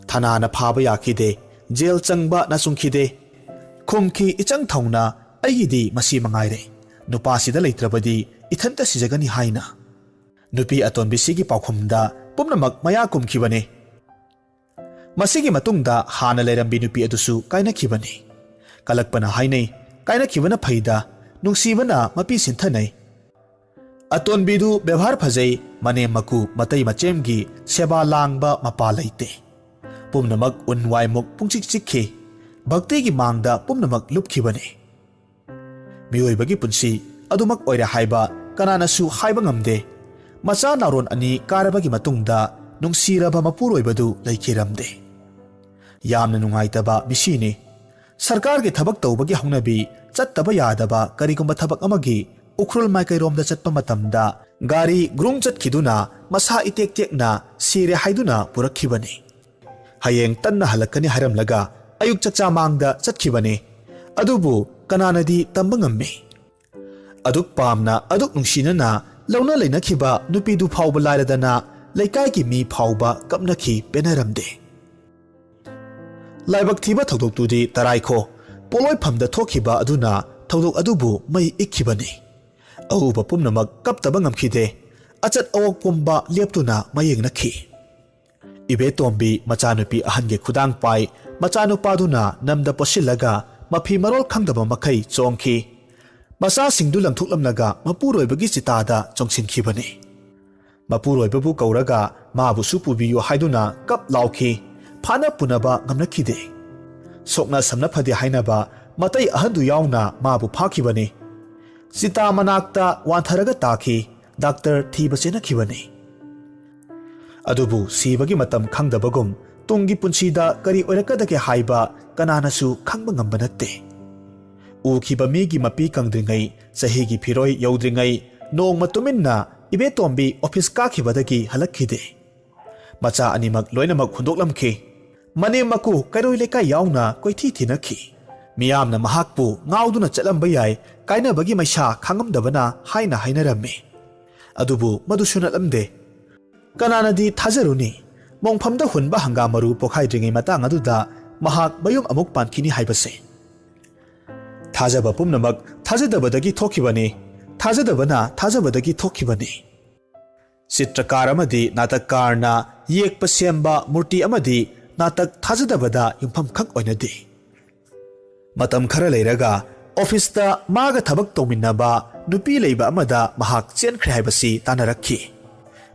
ꯊꯅꯥꯅ ꯐꯥꯕ ꯌꯥꯈꯤꯗꯦ, ꯖꯦꯜ ꯆꯪꯕ ꯅꯥꯆꯨꯡꯈꯤꯗꯦ꯫ ꯈꯨꯝꯈꯤ ꯏꯆꯪ ꯊꯧꯅ, "ꯑꯩꯒꯤꯗꯤ ꯃꯁꯤ ꯃꯉꯥꯏꯔꯦ, ꯅꯨꯄꯥꯁꯤꯗ ꯂꯩꯇ꯭ꯔꯕꯗꯤ ꯏꯊꯟꯇ ꯁꯤꯖꯒꯅꯤ" ꯍꯥꯏꯅ꯫ ꯅꯨꯄꯤ ꯑꯇꯣꯟꯕꯤꯁꯤꯒꯤ ꯄꯥꯎꯈꯨꯝꯗ ꯄꯨꯝꯅꯃꯛ ꯃꯌꯥ ꯀꯨꯝꯈꯤꯕꯅꯤ꯫ ꯃꯁꯤꯒꯤ ꯃꯇꯨꯡꯗ ꯍꯥꯟꯅ ꯂꯩꯔꯝꯕꯤ ꯅꯨꯄꯤ ꯑꯗꯨꯁꯨ ꯀꯥꯏꯅꯈꯤꯕꯅꯤ꯫ ꯀꯂꯛꯄꯅ ꯍꯥꯏꯅꯩ, "ꯀꯥꯏꯅꯈꯤꯕꯅ ꯐꯩꯗ, ꯅꯨꯡꯁꯤꯕꯅ ꯃꯄꯤ ꯁꯤꯟꯊꯅꯩ"꯫ ꯑꯇꯣꯟꯕꯤꯗꯨ ꯕꯦꯕꯥꯔ ꯐꯖꯩ, ꯃꯅꯦꯝ ꯃꯀꯨ ꯃꯇꯩ ꯃꯆꯦꯝꯒꯤ ꯁꯦꯕꯥ ꯂꯥꯡꯕ ꯃꯄꯥ ꯂꯩꯇꯦ꯫ ꯄꯨꯝꯅꯃꯛ ꯎꯟ ꯋꯥꯏꯃꯨꯛ ꯄꯨꯡꯆꯤꯛ ꯆꯤꯛꯈꯤ꯫ ꯚꯛꯇꯤꯒꯤ ꯃꯥꯡꯗ ꯄꯨꯝꯅꯃꯛ ꯂꯨꯞꯈꯤꯕꯅꯤ꯫ ꯃꯤꯑꯣꯏꯕꯒꯤ ꯄꯨꯟꯁꯤ ꯑꯗꯨꯃꯛ ꯑꯣꯏꯔꯦ ꯍꯥꯏꯕ ꯀꯅꯥꯅꯁꯨ ꯍꯥꯏꯕ ꯉꯝꯗꯦ꯫ ꯃꯆꯥ ꯅꯥꯎꯔꯣꯟ ꯑꯅꯤ ꯀꯥꯔꯕꯒꯤ ꯃꯇꯨꯡꯗ ꯅꯨꯡꯁꯤꯔꯕ ꯃꯄꯨꯔꯣꯏꯕꯗꯨ ꯂꯩꯈꯤꯔꯝꯗꯦ꯫ ꯌꯥꯝꯅ ꯅꯨꯡꯉꯥꯏꯇꯕ ꯃꯤꯁꯤꯅꯤ꯫ ꯁꯔꯀꯥꯔꯒꯤ ꯊꯕꯛ ꯇꯧꯕꯒꯤ ꯍꯧꯅꯕꯤ, ꯆꯠꯇꯕ ꯌꯥꯗꯕ ꯀꯔꯤꯒꯨꯝꯕ ꯊꯕꯛ ꯑꯃꯒꯤ ꯎꯈ꯭ꯔꯨꯜ ꯃꯥꯏꯀꯩꯔꯣꯝꯗ ꯆꯠꯄ ꯃꯇꯝꯗ ꯒꯥꯔꯤ ꯒ꯭ꯔꯨꯡ ꯆꯠꯈꯤꯗꯨꯅ ꯃꯁꯥ ꯏꯇꯦꯛ ꯇꯦꯛꯅ ꯁꯤꯔꯦ ꯍꯥꯏꯗꯨꯅ ꯄꯨꯔꯛꯈꯤꯕꯅꯤ꯫ ꯍꯌꯦꯡ ꯇꯟꯅ ꯍꯜꯂꯛꯀꯅꯤ ꯍꯥꯏꯔꯝꯂꯒ ꯑꯌꯨꯛ ꯆꯥꯛꯆꯥ ꯃꯥꯡꯗ ꯆꯠꯈꯤꯕꯅꯤ꯫ ꯑꯗꯨꯕꯨ ꯀꯅꯥꯅꯗꯤ ꯇꯝꯕ ꯉꯝꯃꯤ? ꯑꯗꯨꯛ ꯄꯥꯝꯅ, ꯑꯗꯨꯛ ꯅꯨꯡꯁꯤꯅꯅ ꯂꯧꯅ ꯂꯩꯅꯈꯤꯕ ꯅꯨꯄꯤꯗꯨ ꯐꯥꯎꯕ ꯂꯥꯏꯔꯗꯅ ꯂꯩꯀꯥꯏꯒꯤ ꯃꯤ ꯐꯥꯎꯕ ꯀꯞꯅꯈꯤ, ꯄꯦꯟꯅꯔꯝꯗꯦ꯫ ꯂꯥꯏꯕꯛ ꯊꯤꯕ ꯊꯧꯗꯣꯛꯇꯨꯗꯤ ꯇꯔꯥꯏꯈꯣ ꯄꯣꯠꯂꯣꯏꯐꯝꯗ ꯊꯣꯛꯈꯤꯕ ꯑꯗꯨꯅ ꯊꯧꯗꯣꯛ ꯑꯗꯨꯕꯨ ꯃꯩ ꯏꯛꯈꯤꯕꯅꯤ꯫ ꯑꯎꯕ ꯄꯨꯝꯅꯃꯛ ꯀꯞꯇꯕ ꯉꯝꯈꯤꯗꯦ꯫ ꯑꯆꯠ ꯑꯋꯣꯛ ꯄꯨꯝꯕ ꯂꯦꯞꯇꯨꯅ ꯃꯌꯦꯡꯅꯈꯤ꯫ ꯏꯕꯦꯇꯣꯝꯕꯤ ꯃꯆꯥꯅꯨꯄꯤ ꯑꯍꯟꯒꯤ ꯈꯨꯗꯥꯡ ꯄꯥꯏ, ꯃꯆꯥꯅꯨꯄꯥꯗꯨꯅ ꯅꯝꯗ ꯄꯣꯠꯁꯤꯜꯂꯒ ꯃꯐꯤ ꯃꯔꯣꯜ ꯈꯪꯗꯕ ꯃꯈꯩ ꯆꯣꯡꯈꯤ꯫ ꯃꯆꯥꯁꯤꯡꯗꯨ ꯂꯪꯊꯣꯛꯂꯝꯂꯒ ꯃꯄꯨꯔꯣꯏꯕꯒꯤ ꯆꯤꯇꯥꯗ ꯆꯣꯡꯁꯤꯟꯈꯤꯕꯅꯤ꯫ ꯃꯄꯨꯔꯣꯏꯕꯕꯨ ꯀꯧꯔꯒ ꯃꯥꯕꯨꯁꯨ ꯄꯨꯕꯤꯌꯨ ꯍꯥꯏꯗꯨꯅ ꯀꯞ ꯂꯥꯎꯈꯤ꯫ ꯐꯥꯅ ꯄꯨꯅꯕ ꯉꯝꯅꯈꯤꯗꯦ꯫ ꯁꯣꯛꯅ ꯁꯝꯅ ꯐꯗꯦ ꯍꯥꯏꯅꯕ ꯃꯇꯩ ꯑꯍꯟꯗꯨ ꯌꯥꯎꯅ ꯃꯥꯕꯨ ꯐꯥꯈꯤꯕꯅꯤ꯫ ꯆꯤꯇꯥ ꯃꯅꯥꯛꯇ ꯋꯥꯟꯊꯔꯒ ꯇꯥꯈꯤ꯫ ꯗꯥꯛꯇꯔ ꯊꯤꯕ ꯆꯦꯟꯅꯈꯤꯕꯅꯤ꯫ ꯑꯗꯨꯕꯨ ꯁꯤꯕꯒꯤ ꯃꯇꯝ ꯈꯪꯗꯕꯒꯨꯝ ꯇꯨꯡꯒꯤ ꯄꯨꯟꯁꯤꯗ ꯀꯔꯤ ꯑꯣꯏꯔꯛꯀꯗꯒꯦ ꯍꯥꯏꯕ ꯀꯅꯥꯅꯁꯨ ꯈꯪꯕ ꯉꯝꯕ ꯅꯠꯇꯦ꯫ ꯎꯈꯤꯕ ꯃꯤꯒꯤ ꯃꯄꯤ ꯀꯪꯗ꯭ꯔꯤꯉꯩ, ꯆꯍꯤꯒꯤ ꯐꯤꯔꯣꯏ ꯌꯧꯗ꯭ꯔꯤꯉꯩ, ꯅꯣꯡꯃ ꯇꯨꯃꯤꯟꯅ ꯏꯕꯦꯇꯣꯝꯕꯤ ꯑꯣꯐꯤꯁ ꯀꯥꯈꯤꯕꯗꯒꯤ ꯍꯜꯂꯛꯈꯤꯗꯦ꯫ ꯃꯆꯥ ꯑꯅꯤꯃꯛ ꯂꯣꯏꯅꯃꯛ ꯍꯨꯟꯗꯣꯛꯂꯝꯈꯤ꯫ ꯃꯅꯦꯝ ꯃꯀꯨ ꯀꯩꯔꯣꯏ ꯂꯩꯀꯥꯏ ꯌꯥꯎꯅ ꯀꯣꯏꯊꯤ ꯊꯤꯅꯈꯤ꯫ ꯃꯤꯌꯥꯝꯅ ꯃꯍꯥꯛꯄꯨ ꯉꯥꯎꯗꯨꯅ ꯆꯠꯂꯝꯕ ꯌꯥꯏ, ꯀꯥꯏꯅꯕꯒꯤ ꯃꯩꯁꯥ ꯈꯥꯡꯉꯝꯗꯕꯅ ꯍꯥꯏꯅ ꯍꯥꯏꯅꯔꯝꯃꯤ꯫ ꯑꯗꯨꯕꯨ ꯃꯗꯨꯁꯨ ꯅꯠꯂꯝꯗꯦ꯫ ꯀꯅꯥꯅꯗꯤ ꯊꯥꯖꯔꯨꯅꯤ? ꯃꯣꯡꯐꯝꯗ ꯍꯨꯟꯕ ꯍꯪꯒꯥꯝ ꯃꯔꯨ ꯄꯣꯈꯥꯏꯗ꯭ꯔꯤꯉꯩ ꯃꯇꯥꯡ ꯑꯗꯨꯗ ꯃꯍꯥꯛ ꯃꯌꯨꯝ ꯑꯃꯨꯛ ꯄꯥꯟꯈꯤꯅꯤ ꯍꯥꯏꯕꯁꯦ꯫ ꯊꯥꯖꯕ ꯄꯨꯝꯅꯃꯛ ꯊꯥꯖꯗꯕꯗꯒꯤ ꯊꯣꯛꯈꯤꯕꯅꯤ, ꯊꯥꯖꯗꯕꯅ ꯊꯥꯖꯕꯗꯒꯤ ꯊꯣꯛꯈꯤꯕꯅꯤ꯫ ꯆꯤꯇ꯭ꯔꯀꯥꯔ ꯑꯃꯗꯤ ꯅꯥꯇꯛꯀꯥꯔꯅ ꯌꯦꯛꯄ ꯁꯦꯝꯕ ꯃꯨꯔꯇꯤ ꯑꯃꯗꯤ ꯅꯥꯇꯛ ꯊꯥꯖꯗꯕꯗ ꯌꯨꯝꯐꯝ ꯈꯛ ꯑꯣꯏꯅꯗꯦ꯫ ꯃꯇꯝ ꯈꯔ ꯂꯩꯔꯒ ꯑꯣꯐꯤꯁꯇ ꯃꯥꯒ ꯊꯕꯛ ꯇꯧꯃꯤꯟꯅꯕ ꯅꯨꯄꯤ ꯂꯩꯕ ꯑꯃꯗ ꯃꯍꯥꯛ ꯆꯦꯟꯈ꯭ꯔꯦ ꯍꯥꯏꯕꯁꯤ ꯇꯥꯅꯔꯛꯈꯤ꯫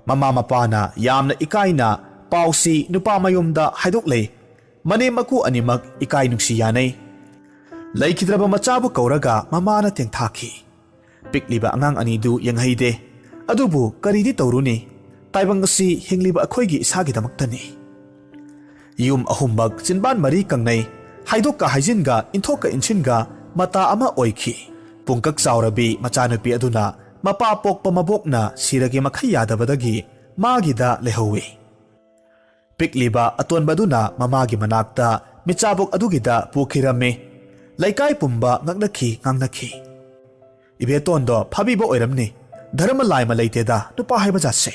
ꯃꯃꯥ ꯃꯄꯥꯅ ꯌꯥꯝꯅ ꯏꯀꯥꯏꯅ ꯄꯥꯎꯁꯤ ꯅꯨꯄꯥ ꯃꯌꯨꯝꯗ ꯍꯥꯏꯗꯣꯛꯂꯦ꯫ ꯃꯅꯦꯝ ꯃꯀꯨ ꯑꯅꯤꯃꯛ ꯏꯀꯥꯏ ꯅꯨꯡꯁꯤ ꯌꯥꯅꯩ꯫ ꯂꯩꯈꯤꯗ꯭ꯔꯕ ꯃꯆꯥꯕꯨ ꯀꯧꯔꯒ ꯃꯃꯥꯅ ꯇꯦꯡꯊꯥꯈꯤ꯫ ꯄꯤꯛꯂꯤꯕ ꯑꯉꯥꯡ ꯑꯅꯤꯗꯨ ꯌꯦꯡꯍꯩꯗꯦ꯫ ꯑꯗꯨꯕꯨ ꯀꯔꯤꯗꯤ ꯇꯧꯔꯨꯅꯤ? ꯇꯥꯏꯕꯪ ꯑꯁꯤ ꯍꯤꯡꯂꯤꯕ ꯑꯩꯈꯣꯏꯒꯤ ꯏꯁꯥꯒꯤꯗꯃꯛꯇꯅꯤ꯫ ꯌꯨꯝ ꯑꯍꯨꯝꯃꯛ ꯆꯤꯟꯕꯥꯟ ꯃꯔꯤ ꯀꯪꯅꯩ꯫ ꯍꯥꯏꯗꯣꯛꯀ ꯍꯥꯏꯖꯤꯟꯒ, ꯏꯟꯊꯣꯛꯀ ꯏꯟꯁꯤꯟꯒ ꯃꯇꯥ ꯑꯃ ꯑꯣꯏꯈꯤ꯫ ꯄꯨꯡꯀꯛ ꯆꯥꯎꯔꯕꯤ ꯃꯆꯥꯅꯨꯄꯤ ꯑꯗꯨꯅ ꯃꯄꯥ ꯄꯣꯛꯄ ꯃꯕꯣꯛꯅ ꯁꯤꯔꯒꯦ ꯃꯈꯩ ꯌꯥꯗꯕꯗꯒꯤ ꯃꯥꯒꯤꯗ ꯂꯩꯍꯧꯏ꯫ ꯄꯤꯛꯂꯤꯕ ꯑꯇꯣꯟꯕꯗꯨꯅ ꯃꯃꯥꯒꯤ ꯃꯅꯥꯛꯇ ꯃꯤꯆꯥꯕꯣꯛ ꯑꯗꯨꯒꯤꯗ ꯄꯨꯈꯤꯔꯝꯃꯤ꯫ ꯂꯩꯀꯥꯏ ꯄꯨꯝꯕ ꯉꯛꯅꯈꯤ, ꯉꯥꯡꯅꯈꯤ꯫ "ꯏꯕꯦꯇꯣꯟꯗꯣ ꯐꯥꯕꯤꯕ ꯑꯣꯏꯔꯝꯅꯤ꯫ ꯙꯔꯃ ꯂꯥꯏꯃ ꯂꯩꯇꯦꯗ ꯅꯨꯄꯥ ꯍꯥꯏꯕ ꯖꯥꯠꯁꯦ"꯫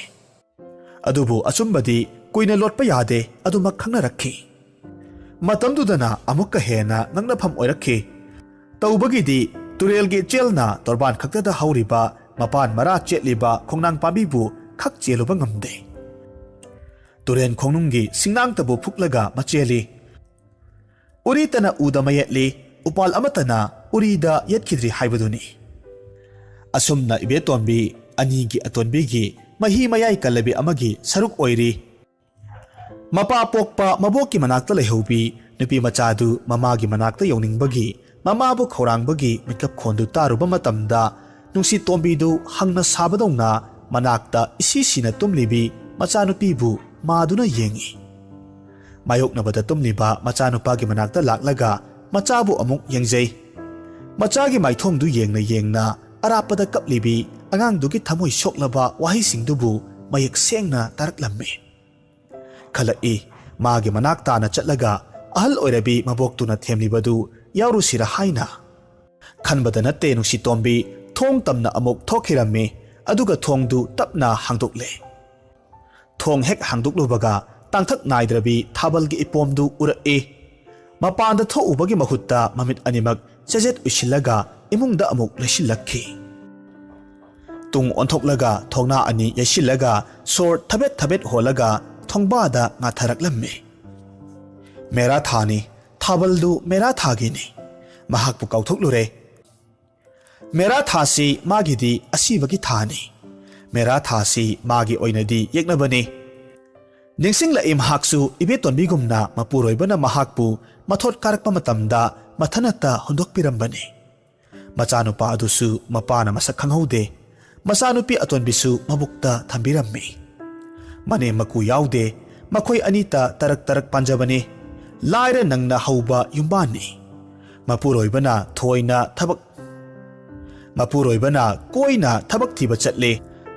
ꯑꯗꯨꯕꯨ ꯑꯆꯨꯝꯕꯗꯤ ꯀꯨꯏꯅ ꯂꯣꯠꯄ ꯌꯥꯗꯦ, ꯑꯗꯨꯃꯛ ꯈꯪꯅꯔꯛꯈꯤ꯫ ꯃꯇꯝꯗꯨꯗꯅ ꯑꯃꯨꯛꯀ ꯍꯦꯟꯅ ꯉꯛꯅꯐꯝ ꯑꯣꯏꯔꯛꯈꯤ꯫ ꯇꯧꯕꯒꯤꯗꯤ ꯇꯨꯔꯦꯜꯒꯤ ꯏꯆꯦꯜꯅ ꯇꯣꯔꯕꯥꯟ ꯈꯛꯇꯗ ꯍꯧꯔꯤꯕ, ꯃꯄꯥꯟ ꯃꯔꯥ ꯆꯦꯠꯂꯤꯕ ꯈꯣꯡꯅꯥꯡ ꯄꯥꯝꯕꯤꯕꯨ ꯈꯛ ꯆꯦꯜꯂꯨꯕ ꯉꯝꯗꯦ꯫ ꯇꯨꯔꯦꯟ ꯈꯣꯡꯅꯨꯡꯒꯤ ꯁꯤꯡꯅꯥꯡꯇꯕꯨ ꯐꯨꯛꯂꯒ ꯃꯆꯦꯜꯂꯤ꯫ ꯎꯔꯤꯇꯅ ꯎꯗ ꯃꯌꯦꯠꯂꯤ, ꯎꯄꯥꯜ ꯑꯃꯠꯇꯅ ꯎꯔꯤꯗ ꯌꯦꯠꯈꯤꯗ꯭ꯔꯤ ꯍꯥꯏꯕꯗꯨꯅꯤ꯫ ꯑꯁꯨꯝꯅ ꯏꯕꯦꯇꯣꯟꯕꯤ ꯑꯅꯤꯒꯤ ꯑꯇꯣꯟꯕꯤꯒꯤ ꯃꯍꯤ ꯃꯌꯥꯏ ꯀꯜꯂꯕꯤ ꯑꯃꯒꯤ ꯁꯔꯨꯛ ꯑꯣꯏꯔꯤ꯫ ꯃꯄꯥ ꯄꯣꯛꯄ ꯃꯕꯣꯛꯀꯤ ꯃꯅꯥꯛꯇ ꯂꯩꯍꯧꯕꯤ ꯅꯨꯄꯤ ꯃꯆꯥꯗꯨ ꯃꯃꯥꯒꯤ ꯃꯅꯥꯛꯇ ꯌꯧꯅꯤꯡꯕꯒꯤ, ꯃꯃꯥꯕꯨ ꯈꯧꯔꯥꯡꯕꯒꯤ ꯃꯤꯀꯞ ꯈꯣꯟꯗꯨ ꯇꯥꯔꯨꯕ ꯃꯇꯝꯗ, ꯅꯨꯡꯁꯤꯇꯣꯝꯕꯤꯗꯨ ꯍꯪꯅ ꯁꯥꯕꯗꯧꯅ ꯃꯅꯥꯛꯇ ꯏꯁꯤ ꯁꯤꯅ ꯇꯨꯝꯂꯤꯕꯤ ꯃꯆꯥꯅꯨꯄꯤꯕꯨ ꯃꯥꯗꯨꯅ ꯌꯦꯡꯏ꯫ ꯃꯥꯌꯣꯛꯅꯕꯗ ꯇꯨꯝꯂꯤꯕ ꯃꯆꯥꯅꯨꯄꯥꯒꯤ ꯃꯅꯥꯛꯇ ꯂꯥꯛꯂꯒ ꯃꯆꯥꯕꯨ ꯑꯃꯨꯛ ꯌꯦꯡꯖꯩ꯫ ꯃꯆꯥꯒꯤ ꯃꯥꯏꯊꯣꯡꯗꯨ ꯌꯦꯡꯅ ꯌꯦꯡꯅ ꯑꯔꯥꯞꯄꯗ ꯀꯞꯂꯤꯕꯤ ꯑꯉꯥꯡꯗꯨꯒꯤ ꯊꯃꯣꯏ ꯁꯣꯛꯂꯕ ꯋꯥꯍꯩꯁꯤꯡꯗꯨꯕꯨ ꯃꯌꯦꯛ ꯁꯦꯡꯅ ꯇꯥꯔꯛꯂꯝꯃꯤ꯫ ꯈꯜꯂꯛꯏ, ꯃꯥꯒꯤ ꯃꯅꯥꯛ ꯇꯥꯅ ꯆꯠꯂꯒ ꯑꯍꯜ ꯑꯣꯏꯔꯕꯤ ꯃꯕꯣꯛꯇꯨꯅ ꯊꯦꯝꯂꯤꯕꯗꯨ ꯌꯥꯎꯔꯨꯁꯤꯔ ꯍꯥꯏꯅ꯫ ꯈꯟꯕꯗ ꯅꯠꯇꯦ ꯅꯨꯡꯁꯤꯇꯣꯝꯕꯤ, ꯊꯣꯡ ꯇꯝꯅ ꯑꯃꯨꯛ ꯊꯣꯛꯈꯤꯔꯝꯃꯤ, ꯑꯗꯨꯒ ꯊꯣꯡꯗꯨ ꯇꯞꯅ ꯍꯥꯡꯗꯣꯛꯂꯦ꯫ ꯊꯣꯡ ꯍꯦꯛ ꯍꯥꯡꯗꯣꯛꯂꯨꯕꯒ ꯇꯥꯡꯊꯛ ꯅꯥꯏꯗ꯭ꯔꯕꯤ ꯊꯥꯕꯜꯒꯤ ꯏꯄꯣꯝꯗꯨ ꯎꯔꯛꯏ꯫ ꯃꯄꯥꯟꯗ ꯊꯣꯛꯎꯕꯒꯤ ꯃꯍꯨꯠꯇ ꯃꯃꯤꯠ ꯑꯅꯤꯃꯛ ꯆꯦꯖꯦꯠ ꯎꯏꯁꯤꯜꯂꯒ ꯏꯃꯨꯡꯗ ꯑꯃꯨꯛ ꯂꯩꯁꯤꯜꯂꯛꯈꯤ꯫ ꯇꯨꯡ ꯑꯣꯟꯊꯣꯛꯂꯒ ꯊꯣꯡꯅꯥ ꯑꯅꯤ ꯌꯩꯁꯤꯜꯂꯒ ꯁꯣꯔ ꯊꯕꯦꯠ ꯊꯕꯦꯠ ꯍꯣꯜꯂꯒ ꯊꯣꯡꯕꯥꯗ ꯉꯥꯊꯔꯛꯂꯝꯃꯤ꯫ ꯃꯦꯔꯥ ꯊꯥꯅꯤ, ꯊꯥꯕꯜꯗꯨ ꯃꯦꯔꯥ ꯊꯥꯒꯤꯅꯤ꯫ ꯃꯍꯥꯛꯄꯨ ꯀꯥꯎꯊꯣꯛꯂꯨꯔꯦ꯫ ꯃꯦꯔꯥ ꯊꯥꯁꯤ ꯃꯥꯒꯤꯗꯤ ꯑꯁꯤꯕꯒꯤ ꯊꯥꯅꯤ꯫ ꯃꯦꯔꯥ ꯊꯥꯁꯤ ꯃꯥꯒꯤ ꯑꯣꯏꯅꯗꯤ ꯌꯦꯛꯅꯕꯅꯤ꯫ ꯅꯤꯡꯁꯤꯡꯂꯛꯏ꯫ ꯃꯍꯥꯛꯁꯨ ꯏꯕꯦꯇꯣꯟꯕꯤꯒꯨꯝꯅ ꯃꯄꯨꯔꯣꯏꯕꯅ ꯃꯍꯥꯛꯄꯨ ꯃꯊꯣꯠ ꯀꯥꯔꯛꯄ ꯃꯇꯝꯗ ꯃꯊꯅꯠꯇ ꯍꯨꯟꯗꯣꯛꯄꯤꯔꯝꯕꯅꯤ꯫ ꯃꯆꯥꯅꯨꯄꯥ ꯑꯗꯨꯁꯨ ꯃꯄꯥꯅ ꯃꯁꯛ ꯈꯪꯍꯧꯗꯦ꯫ ꯃꯆꯥꯅꯨꯄꯤ ꯑꯇꯣꯟꯕꯤꯁꯨ ꯃꯕꯨꯛꯇ ꯊꯝꯕꯤꯔꯝꯃꯤ꯫ ꯃꯅꯦꯝ ꯃꯀꯨ ꯌꯥꯎꯗꯦ꯫ ꯃꯈꯣꯏ ꯑꯅꯤꯇ ꯇꯔꯛ ꯇꯔꯛ ꯄꯥꯟꯖꯕꯅꯤ꯫ ꯂꯥꯏꯔ ꯅꯪꯅ ꯍꯧꯕ ꯌꯨꯝꯕꯥꯟꯅꯤ꯫ ꯃꯄꯨꯔꯣꯏꯕꯅ ꯊꯣꯏꯅ ꯊꯕꯛ ꯃꯄꯨꯔꯣꯏꯕꯅ ꯀꯣꯏꯅ ꯊꯕꯛ ꯊꯤꯕ ꯆꯠꯂꯤ꯫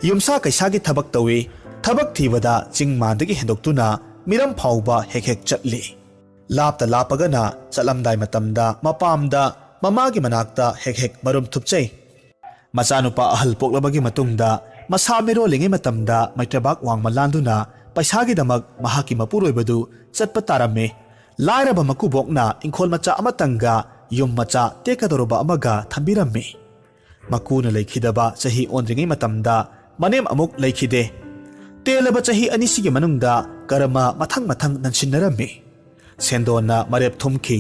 ꯌꯨꯝꯁꯥ ꯀꯩꯁꯥꯒꯤ ꯊꯕꯛ ꯇꯧꯏ꯫ ꯊꯕꯛ ꯊꯤꯕꯗ ꯆꯤꯡ ꯃꯥꯟꯗꯒꯤ ꯍꯦꯟꯗꯣꯛꯇꯨꯅ ꯃꯤꯔꯝ ꯐꯥꯎꯕ ꯍꯦꯛ ꯍꯦꯛ ꯆꯠꯂꯤ꯫ ꯂꯥꯞꯇ ꯂꯥꯞꯄꯒꯅ ꯆꯠꯂꯝꯗꯥꯏ ꯃꯇꯝꯗ ꯃꯄꯥꯝꯗ ꯃꯃꯥꯒꯤ ꯃꯅꯥꯛꯇ ꯍꯦꯛ ꯍꯦꯛ ꯃꯔꯨꯝ ꯊꯨꯞꯆꯩ꯫ ꯃꯆꯥꯅꯨꯄꯥ ꯑꯍꯜ ꯄꯣꯛꯂꯕꯒꯤ ꯃꯇꯨꯡꯗ ꯃꯁꯥ ꯃꯤꯔꯣꯜꯂꯤꯉꯩ ꯃꯇꯝꯗ ꯃꯩꯇ꯭ꯔꯕꯥꯛ ꯋꯥꯡꯃ ꯂꯥꯟꯗꯨꯅ ꯄꯩꯁꯥꯒꯤꯗꯃꯛ ꯃꯍꯥꯛꯀꯤ ꯃꯄꯨꯔꯣꯏꯕꯗꯨ ꯆꯠꯄ ꯇꯥꯔꯝꯃꯤ꯫ ꯂꯥꯏꯔꯕ ꯃꯀꯨꯕꯣꯛꯅ ꯏꯪꯈꯣꯜ ꯃꯆꯥ ꯑꯃꯇꯪꯒ ꯌꯨꯝ ꯃꯆꯥ ꯇꯦꯛꯀꯗꯧꯔꯕ ꯑꯃꯒ ꯊꯝꯕꯤꯔꯝꯃꯤ꯫ ꯃꯀꯨꯅ ꯂꯩꯈꯤꯗꯕ ꯆꯍꯤ ꯑꯣꯟꯗ꯭ꯔꯤꯉꯩ ꯃꯇꯝꯗ ꯃꯅꯦꯝ ꯑꯃꯨꯛ ꯂꯩꯈꯤꯗꯦ꯫ ꯇꯦꯜꯂꯕ ꯆꯍꯤ ꯑꯅꯤꯁꯤꯒꯤ ꯃꯅꯨꯡꯗ ꯀꯔꯃ ꯃꯊꯪ ꯃꯊꯪ ꯅꯟꯁꯤꯟꯅꯔꯝꯃꯤ꯫ ꯁꯦꯟꯗꯣꯟꯅ ꯃꯔꯦꯞ ꯊꯨꯝꯈꯤ꯫